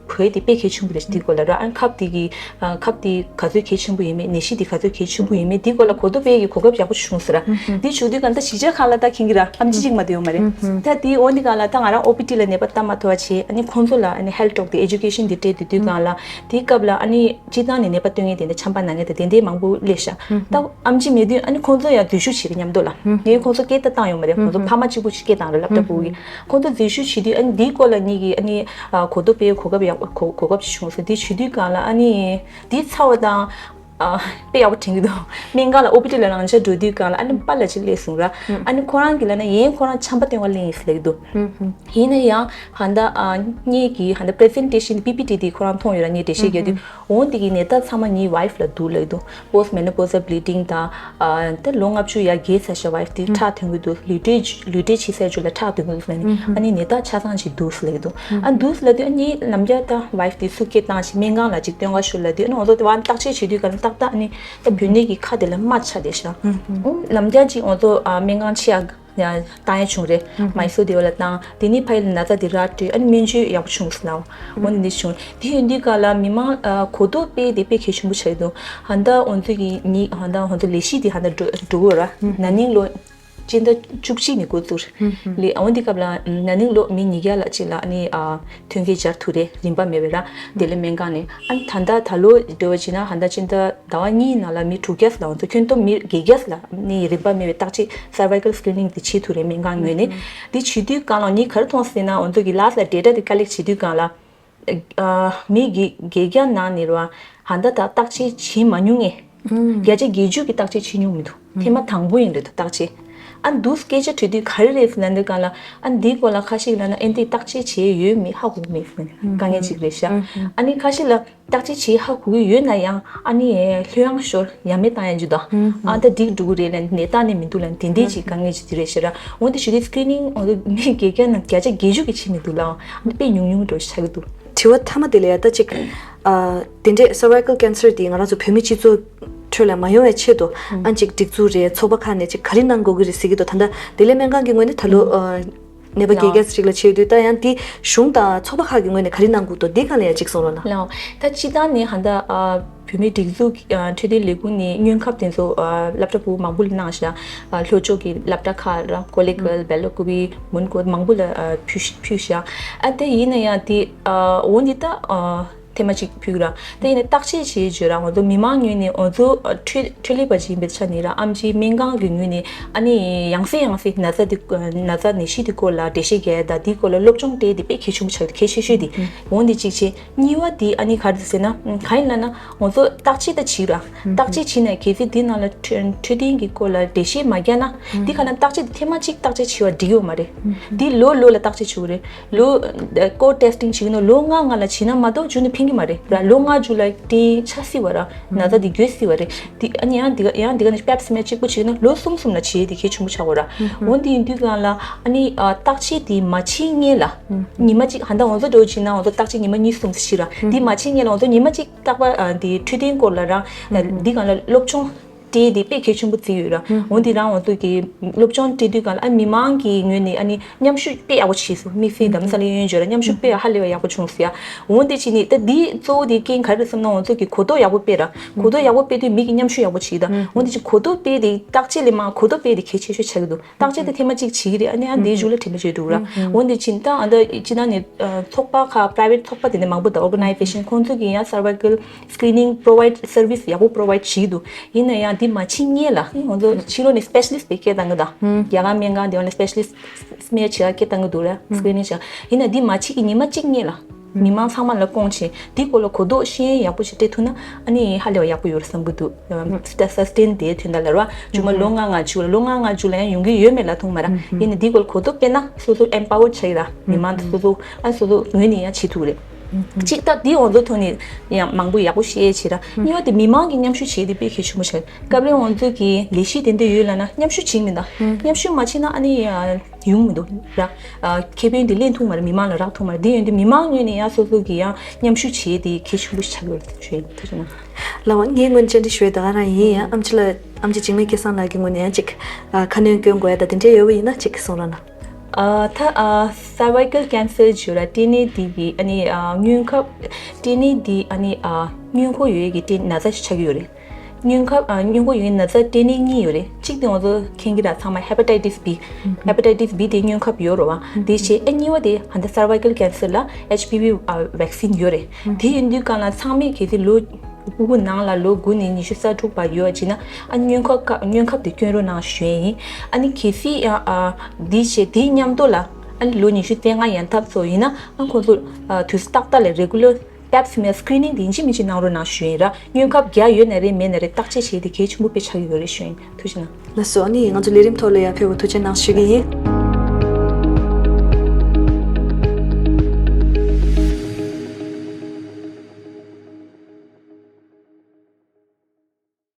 བོད་དེ་དཔེ་གལ་ཆེན་པོ་རེད། འདིའི་སྐོར་ལ་ར་ཨ་ཁབ་དེ་གི་ཨ་ཁབ་དེ་ག་ཚོད་གལ་ཆེན་པོ་ཡིན་མེད། ནད་གཞི་དེ་ག་ཚོད་གལ་ཆེན་པོ་ཡིན་མེད། འདིའི་སྐོར་ལ་གོ་རྟོགས་སྤེལ་གྱི་གོ་སྐབས་ཡག་པོ་བྱུང་ཟེར་ར། འདི་བྱུང་དུས་གང་ལྟར་གཞིས་ཆགས་ཁག་ལ་ད་མཁྱེན་གྱི་ར། ཨམ་ཆི་གཅིག་མ་གཏོགས་ཡོད་མ་རེད། ད་དེའི་འོག་འདི་སྒང་ལ་ད་ང་རང་ཨོ་པི་ཊི་ལ་ནད་པ་ལྟ་མ་ཐུབ་པ་བྱས། ཨ་ནི་ཁོང་ཚོ་ལ་ཨ་ནི་health talk དེ་education དེ་སྤྲད་དུས་དུས་སྒང་ལ་དེའི་སྐབས་ལ་ཨ་ནི་སྤྱིར་བཏང་ནས་ནད་པ་སྟོན་མཁན་དེ་འདྲ་ཆམ་པ་ན་མཁན་དང་དེ་འདྲའི་མང་པོ་སླེབས་ཤག་ད་ཨམ་ཆི་མེད་དུས་ཨ་ནི་ཁོང་ཚོ་ཡང་འཛུལ་ཞུགས་བྱེད་ཀྱི་མཉམ་དུ་ལ་ངས་ཁོང་ཚོ་སྐད་བརྡ་བཏང་ཡོད་མ་རེད། ཁོང་ཚོ་ཕ་མ་གཅིག་པུ་ཞིག་སྐད་བཏང་རེད། སློབ་གྲྭ་ཕྲུ་གུ་གིས་ཁོང་ཚོ་འཛུལ་ཞུགས་བྱེད་དུས་ཨ་ནི་འདིའི་སྐོར་ལ་ངེད་ཀྱིས་ཨ་ནི་གོ་རྟོགས་སྤེལ་གོ་སྐབས་ཡག་གོ་གོ་སྐབས་ཅིག་བྱུང་སོང་། དེ་བྱེད་དུས་སྒང་ལ་ཨ་ནི་འདི་ཚ་བ་དང་། ཨ་དཔེ་ཡག་པོ་དྲན་གྱི་འདུག་སྨན་ཁང་ལ་ཨོ་པི་ཊི་ལ་རང་འཇགས་འགྲོ་དུས་སྒང་ལ་ཨ་ནི་པཱ་ལགས་ཅིག་སླེབས་སོང་ར། ཨ་ནི་ཁོ་རང་གིས་ལབ་ན་ཡིན་ཁོ་རང་ཆམ་པ་སྟོན་པ་སླེབས་ཡིན་ཟེར་ལབ་ཀྱི་འདུག་ཡིན་ན་ཡང་ཧ་ད་ཨ་ངེད་ཀྱི་ཧ་ད་presentation པི་པི་ཊི་དེ་ཁོ་རང་མཐོང་ཡོད་ར། ངས་འགྲེལ་བཤད་རྒྱག་དུས་འོ་འདི་གི་ནད་རྟགས་ཚང་མ་ངའི་wife ལ་འདུག་ལབ་ཀྱི་འདུག post menopausal bleeding དང་ཨ་ད་ལོ་ལྔ་བཅུ་ཡར་རྒས་ཚར་ཤག wife དེ་ཁྲག་ཐོན་གྱི་འདུག་ལུས་འབྲེལ་ལུས་འབྲེལ་བྱེད་ས་ཅིག་ལ་ཁྲག་ཐོན་གྱི་འདུག་ཟེར་ནས་ཨ་ནི་ནད་རྟགས་ཆ་ཚང་ཅིག་འདུག་ཟེར་ལབ་ཀྱི་འདུག་ཨ་འདུག་ཟེར་ལབ་དུས་ཨ་ངས་ནམ་རྒྱུན་ད་wife དེ་སུ་སྐད་བཏང་ཞིག་སྨན་ཁང་ལ་ཅིག་སྟོན་ག་ཞུ་ལབ་དུས་ཨ་ནི་ང་ཚོ་དེ་བ་བརྟག་དཔྱད་བྱེད་དུས་ག་ལ་ཏག་ཏག་ཨ་ནི་ད་བུད་མེད་ཀྱི་ཁ་དེ་ལ་རྨ་ཆགས་བསྡད་ཤག་ཨ་ནམ་རྒྱུན་ཅིག་ང་ཚོ་ཨ་སྨན་ཁང་ཆེ་ཡ་བཏང་ཡ་བྱུང་རེད། མའི་སོར་དེ་བ་ལ་བཏང་། དེ་ནས་ཕ་ཡུལ་ན་ཚ་དེ་རག་སྤྲད་ཨ་ནི་སྨན་བཅོས་ཡག་པོ་བྱུང་ཟེར་ལབ། འོ་ནི་འདི་བྱུང་། དེ་ཡིན་དུས་ག་ལ་མི་མང་ཨ་གོ་རྟོགས་སྤེལ་དེ་དཔེ་གལ་ཆེན་པོ་ཆགས་ཀྱི་འདུག་ཧ་ད་ང་ཚོ་གི་ཉིད་ཧ་ད་ང་ཚོ་ལས་གཞི་དེ་ཧ་ད་འགྲོ་འགྲོ་གི་ཡོད་ར། ན་ནིང་ལོ་སྤྱི་ཟླ་བཅུ་གཅིག་ནས་འགོ་བཙུགས་རེད། ལས་འོ་འདི་སྐབས་ལ་ན་ནིང་ལོ་མི་ཉིས་བརྒྱ་ལ་གཅིག་ལ་ཨ་ནི་ཨ་ཐོན་སྐྱེད་སྦྱར་ཐུབ་རེད། རིན་པ་མེད་པའི་ར་བདེ་ལེགས་སྨན་ཁང་ནས། ཨ་ནི་ད་ལྟ་ད་ལོ་འགྲོ་བ་བྱས་ན་ཧ་ད་སྤྱི་ཟླ་ཟླ་བ་གཉིས་ནང་ལ་མི་དྲུག་བརྒྱ་ལ་ང་ཚོ་ཁྱོན་བསྡོམས་མི་བརྒྱད་བརྒྱ་ལ་ནི་རིན་པ་མེད་པའི་བརྟག་དཔྱད་cervical screening དེ་བྱེད་ཐུབ་རེད་སྨན་ཁང་ངོས་ནས། དེ་བྱེད་དུས་སྒང་ལ་ངས་ག་རེ་མཐོང་ཟེར་ན་ང་ཚོ་གི་ལགས་ལ་data དེ་collect བྱེད་དུས་སྒང་ལ་ཨ་མི་བརྒྱད་བརྒྱད་བརྒྱ་ནང་ནས་ར་ཧ་ད་ད་བརྟག་དཔྱད་བྱེད་མ་མྱོང་ངས་བརྒྱ་ཆ་བརྒྱད་ཅུ་གི་བརྟག་དཔྱད་བྱེད་མྱོང་མི་འདུག་ཐེངས་མ་དང་པོ་ཡིན་རེད་འདུག་བརྟག་དཔྱད། ཨ་འདུག་སྐད་ཆ་དྲིས་དུས་ག་རེ་རེད་ཟེར་ན་འདི་སྒང་ལ་ཨ་འདིའི་སྐོར་ལ་ཁ་ཤས་ལབ་ན་ཨེ་འདི་བརྟག་དཔྱད་བྱས་ཡོད་མེད་ཧ་གོ་མེད་ཟེར་ནས་དཀའ་ངལ་ཅིག་རེད་ཤག་ཨ་ནི་ཁ་ཤས་ལ་བརྟག་དཔྱད་བྱེད་ཧ་གོ་གི་ཡོད་ན་ཡང་ཨ་ནི་ལྷོད་ཡངས་ཤོར་ཡ་མེད་བཏང་ཡ་འཇུ་དང་ཨ་ད་འགྲིག་འགྲོ་གི་རེད་ལབ་ནས་ནད་རྟགས་ནི་མི་འདུག་ལབ་དེ་འདྲས་ཅིག་དཀའ་ངལ་ཅིག་དེ་རེད་ཤག་ར། འོན་ཏེ་ཞུ་དུས་screening འོ་མི་བརྒྱད་བརྒྱ་ནང་བརྒྱ་ཆ་བརྒྱད་ཅུ་གི་བྱེད་མི་འདུག་ལ་ཨ་ནི་དཔེ་ཉུང་ཉུང་འགྲོ་ཆགས་ཀྱི་འདུག་དྲི་བ་མཐའ་མ་དེ་ལ་ཡ་ད་ཅིག་ཨ་དེ་འདྲས་cervical cancer དེ་ང་རང་ཚོ་བོད་མི་སྤྱི་ཚོགས་ཁྲོད་ལ་མ་ཡོང་བའི་ཆེད་དུ་ཨ་ཅིག་སྒྲིག་འཛུགས་རེད་ཚོགས་པ་ཁག་ནས་ཅིག་ག་རེ་གནང་དགོས་ཀྱི་རེད་ཟེར་གྱི་འདུག་ད་ལྟ་བདེ་ལེགས་སྨན་ཁང་གི་ངོས་ནས་ད་ལོ་ཨ་ནད་པ་བརྒྱད་བརྒྱ་ཅིག་ལ་བྱེད་དུས་ད་ཡང་དེ་གཞུང་དང་ཚོགས་པ་ཁག་གི་ངོས་ནས་ག་རེ་གནང་དགོས་འདུག་འདི་སྒང་ལ་ཡང་ཅིག་གསུང་རོགས་གནང་། ལགས། ད་སྤྱིར་བཏང་ནས་ཧ་ད་ཨ་བོད་མིའི་སྒྲིག་འཛུགས་ཨ་འཕྲོད་བསྟེན་ལས་ཁུངས་ནས་སྔོན་ཁབ་དེ་ཚོ་ཨ་སློབ་གྲྭ་ཕྲུ་གུ་མང་པོ་ལ་གནང་ཤག་ཨ་ལྷོ་ཕྱོགས་ཀྱི་སློབ་གྲྭ་ཁག་ར་ཀོ་ལེ་གལ་བེ་ལ་ཀུ་བི་མོན་གྷོ་མང་པོ་ལ་ཨ་ཕུལ་ཕུལ་ཤག་ཨ་དེ་ཡིན་ན་ཡང་དེ་ཨ་འོ་འདི་ད་ཨ་ཐེངས་མ་གཅིག་ཕུལ་ར། དེ་ཡིན་ན་བརྟག་དཔྱད་བྱེད་བརྗོད་ར་ང་ཚོ་མི་མང་ངོས་ནས་ང་ཚོ་ཨ་འཕྲོད་འཕྲོད་ལས་པ་ཅིག་ཡིན་པའི་ཆ་ནས་ར་ཨམ་ཆིའི་སྨན་ཁང་གི་ངོས་ནས་ཨ་ནི་ཡང་སེ་ཡང་སེ་ན་ཚ་འདི་ན་ཚ་ནད་གཞི་འདི་སྐོར་ལ་འགྲེལ་བཤད་རྒྱག་ཡ་དང་འདིའི་སྐོར་ལ་སློབ་སྦྱོང་སྤྲད་དེ་དཔེ་གལ་ཆེན་པོ་ཆགས་གལ་ཆེ་ཤོས་དེ་འོ་འདི་གཅིག་བྱས། གཉིས་པ་དེ་ཨ་ནི་ག་རེ་ཟེར་ན་གང་ཡིན་ལབ་ན་ང་ཚོ་བརྟག་དཔྱད་ད་བྱེད་ར་བརྟག་དཔྱད་བྱེད་ནས་གལ་སྲིད་འདི་ནང་ལ་འཕྲོད་འཕྲོད་བསྟེན་གྱི་སྐོར་ལ་འགྲེལ་བཤད་མ་རྒྱག་ན་འདི་ག་ན་བརྟག་དཔྱད་དེ་ཐེངས་མ་གཅིག་བརྟག་དཔྱད་བྱས་པ་འགྲིག་ཡོད་མ་རེད། འདི་ལོ་ལོ་ལ་བརྟག་དཔྱད་བྱེད་དགོས་རེད། ལོ་ཀོ་ཊེ་སི་ཊིང་བྱེད་ཀྱི་ནོ་ལོ་ལྔ་ལྔ་ལ་བྱེད་ན་མ་གཏོགས་མཇུག་ནས་ཕན་གྱི་མ་རེད་ར། ལོ་ལྔ་མཇུག་ལ་ཏིང་ཆ་སྲིད་པ་ར་ན་ཚ་འདི་འགོས་སྲིད་པ་རེད། འདི་ཨ་ནི་ཡང་འདི་ག་ཡང་འདི་ག་ནི་པེབ་སི་མེར་གཅིག་པོ་བྱེད་ཀྱི་ནོ་ལོ་གསུམ་གསུམ་ལ་བྱེད་དེ་གལ་ཆེན་པོ་ཆགས་པ་ར། འོན་ཏེ་ཡིན་དུས་གང་ལ་ཨ་ནི་ཨ་བརྟག་དཔྱད་དེ་མ་བྱེད་སྔོན་ལ་ཉི་མ་གཅིག་ཧ་ད་ང་ཚོ་འགྲོ་བྱེད་ན་ང་ཚོ་བརྟག་དཔྱད་ཉི་མ་གཉིས་གསུམ་བྱེད་ར། འདི་མ་བྱེད་སྔོན་ལ་ང་ཚོ་ཉི་མ་གཅིག་རྟག་པར་ཨ་འདི་འཕྲོད་བསྟེན་སྐོར་ལ་ར་འདི་གང་ལ་སློབ་སྦྱོང་སྤྲད་དེ་དཔེ་གལ་ཆེན་པོ་བརྩི་ཡོད་ར། འོན་ཏེ་རང་ང་ཚོ་གི་སློབ་སྦྱོང་སྤྲད་དུས་གང་ལ་ཨ་མི་མང་གི་ངོས་ནས་ཨ་ནི་མཉམ་ཞུགས་དཔེ་ཡག་པོ་བྱས་སོང་། དམིགས་བསལ་དམ་ས་ལ་གཡས་གཡོན་བརྗོད་ར་མཉམ་ཞུགས་དཔེ་ཧ་ལས་པ་ཡག་པོ་བྱུང་སོང་ཡ། འོན་ཏེ་ཕྱི་ནས་ད་འདི་གཙོ་བོ་དེ་རྐྱེན་ག་རེ་རེད་བསམ་ན་ང་ཚོ་གི་གོ་རྟོགས་ཡག་པོ་སྤེལ་ར་གོ་རྟོགས་ཡག་པོ་སྤེལ་དུས་མི་གི་མཉམ་ཞུགས་ཡག་པོ་བྱས་ད། འོན་ཏེ་ཕྱི་གོ་རྟོགས་སྤེལ་དེ་བརྟག་དཔྱད་ལས་མང་གོ་རྟོགས་སྤེལ་དེ་གལ་ཆེ་ཤོས་ཆགས་ཀྱི་འདུག་བརྟག་དཔྱད་དེ་ཐེངས་མ་གཅིག་བྱེད་ཀྱི་རེད། ཨ་ནི་ཨ་འདིའི་གཞུག་ལ་དྲན་པ་བརྗོད་འདུག་ར། འོན་ཏེ་ཕྱིན་ད་ཨ་ད་སྤྱི་བཏང་ནས་ཚོགས་པ་ཁག་པ་རའི་ཝེ་ཊི་ཚོགས་པ་དེ་འདྲ་མང་པོ་དང་ཨོར་ག་ནའི་ཛེ་ཤན་ཁོང་ཚོ་གིས་ཡང་cervical screening provide service ཡག་པོ་provide བྱེད་ཀྱི་འདུག་ཡིན་ན་ཡང་དེ་ མ་ཕྱི་ཉིན་ལ་ང་ཚོ་ཕྱི་ལོགས་ནས་སི་པེ་ཤ་ལི་སི་ཊི་དེ་སྐད་བཏང་གི་ད། རྒྱ་གར་སྨན་ཁང་དེ་བ་ལ་སི་པེ་ཤ་ལི་སི་ཊི་སྨན་བྱེད་ཡ་སྐད་བཏང་གི་འདུག་ར། སི་ཀི་རི་ནིང་བྱེད་ཡ་ཡིན་ན་འདི་མ་ཕྱི་གི་ཉི་མ་གཅིག་སྔོན་ལ་མི་མང་ཚང་མ་ལ་སྐོང་བྱས་འདི་སྐོར་ལ་གོ་རྟོགས་ཤེས་ཡག་པོ་ཞིག་སྤྲད་ཐུབ་ན་ཨ་ནི་ཧ་ལས་པ་ཡག་པོ་ཡོད་རེད་བསམ་གི་འདུག། སི་ཊེ་སི་ཊིན་དེའི་དོན་དག་ལ་ར་བ་ཅུང་མ་ལོ་ལྔ་ང་གཅིག་ལ་ལོ་ལྔ་ང་གཅིག་ལ་ཡང་ཡོང་གི་ཡོད་མེད་ལ་ཐུག་མ་ར། ཡིན་ན་འདི་སྐོར་ལ་གོ་རྟོགས་སྤེལ་ན་སོ་སོ་ཨེམ་པ་ཝར་ཌི་བྱ་ཡི་ར། མི་མང་དེ་སོ་སོ་ཨ་སོ་སོ་ངོས་ནས་ཡང་བྱེད་ཐུབ་རེད། གཅིག་ད་འདི་ང་ཚོ་ཐོག་ནས་ཡང་མང་པོ་ཡག་པོ་བཤད་བྱེད་ར། གཉིས་པ་དེ་མི་མང་གི་མཉམ་ཞུགས་བྱེད་དེ་དཔེ་གལ་ཆེན་པོ་ཆགས། སྐབས་རེ་ང་ཚོ་གི་ལས་གཞི་དེ་འདྲ་ཡོད་ལབ་ན་མཉམ་ཞུགས་བྱེད་མི་འདུག། མཉམ་ཞུགས་མ་བྱེད་ན་ཨ་ནི་ཡ་ཡོང་མི་འདུག་ར། ཁེ་ཕན་དེ་ལེན་ཐུབ་མ་རེད། མི་མང་ལ་རག་ཐུབ་མ་རེད། དེ་ཡོད་དུས་མི་མང་ངོས་ནས་ཡང་སོ་སོ་གི་ཡང་མཉམ་ཞུགས་བྱེད་དེ་གལ་ཆེན་པོ་ཆགས་ཡོད་ཞུ་ཡིན། ཐུགས་རྗེ་གནང་། ལགས་འོ་ངས་སྔོན་བཅར་འདྲི་ཞུ་ཡས་ད་ག་རང་ཡིན། ཡང་ཨམ་ཆི་ལ་ཨམ་ཆི་འཇིགས་མེད་སྐལ་བཟང་ལགས་ཀྱི་ངོས་ནས་ཡང་ཅིག་ཁ་སྣོན་སྐྱོན་དགོས་ཡ་ད་དེ་འདྲས་ཡོད་པ་ཡིན་ན་ཅིག་གསུང་རོགས་གནང་། ཨ་ད་ཨ་སར་ཝའི་ཀལ་ཀེན་སར་ཞུ་ར་སྐྲན་ནད་འདི་གི་ཨ་ནི་ཨ་སྔོན་ཁབ་སྐྲན་ནད་འདི་ཨ་ནི་ཨ་སྔོན་འགོག་ཡོད་ཡས་ཀྱི་སྐྲན་ན་ཚ་ཞིག་ཆགས་ཀྱི་ཡོད་རེད། སྔོན་ཁབ་ཨ་སྔོན་འགོག་ཡོད་ཡས་ན་ཚ་སྐྲན་ནད་གཉིས་ཡོད་རེད། གཅིག་དེ་ང་ཚོ་མཁྱེན་གྱི་ར་ཚང་མ་ཧེ་པ་ཊའི་ཊི་སི་བི། ཧེ་པ་ཊའི་ཊི་སི་བི་དེ་སྔོན་ཁབ་ཡོད་རེད་བ། དེ་བྱས་ཨ་གཉིས་པ་དེ་ཧ་ད་སར་ཝའི་ཀལ་ཀེན་སར་ལ་ཨེཆ་པི་ཝི་ཨ་ཝེག་སིན་ཡོད་རེད། དེ་ཡིན་དུས་གང་ལ་ཚང་མས་གལ་སྲིད་ལོ་སྤུ་གུ་ནང་ལ་ལོ་དགུ་ནས་ཉི་ཤུ་རྩ་དྲུག་བར་ཡོད་ཅེ་ན་ཨ་སྔོན་ཁབ་ཀ་སྔོན་ཁབ་དེ་སྐྱོན་རོགས་གནང་ཞུ་ཡས་ཡིན། ཨ་ནི་གལ་སྲིད་ཡང་ཨ་འདི་བྱས་དེའི་མཉམ་དུ་ལ་ཨ་ནི་ལོ་ཉི་ཤུ་རྩ་ལྔ་ཡན་འཐབ་སོགས་ཡིན་ན་ཨ་ཁོང་ཚོ་ཨ་དུས་ཏག་ཏག་ལ་རེ་གུ་ལར་པེབ་སི་མེར་སི་ཀི་རི་ནིང་དེ་ཡིན་གཅིག་མིན་གཅིག་གནང་རོགས་གནང་ཞུ་ཡིན་ར། སྔོན་ཁབ་རྒྱག་ཡོད་ན་རེད་མེད་ན་རེད་བརྟག་དཔྱད་བྱས་ཏེ་གལ་ཆེན་པོ་དཔེ་ཆགས་ཀྱི་ཡོད་རེད་ཞུ་ཡིན། ཐུགས་རྗེ་གནང་། ལགས་སོ། ཨ་ནི་ང་ཚོ་ལས་རིམ་ཐོག་ལ་ཡང་ཕེབས་པར་ཐུགས་རྗེ་གནང་ཞུ་གི་ཡིན།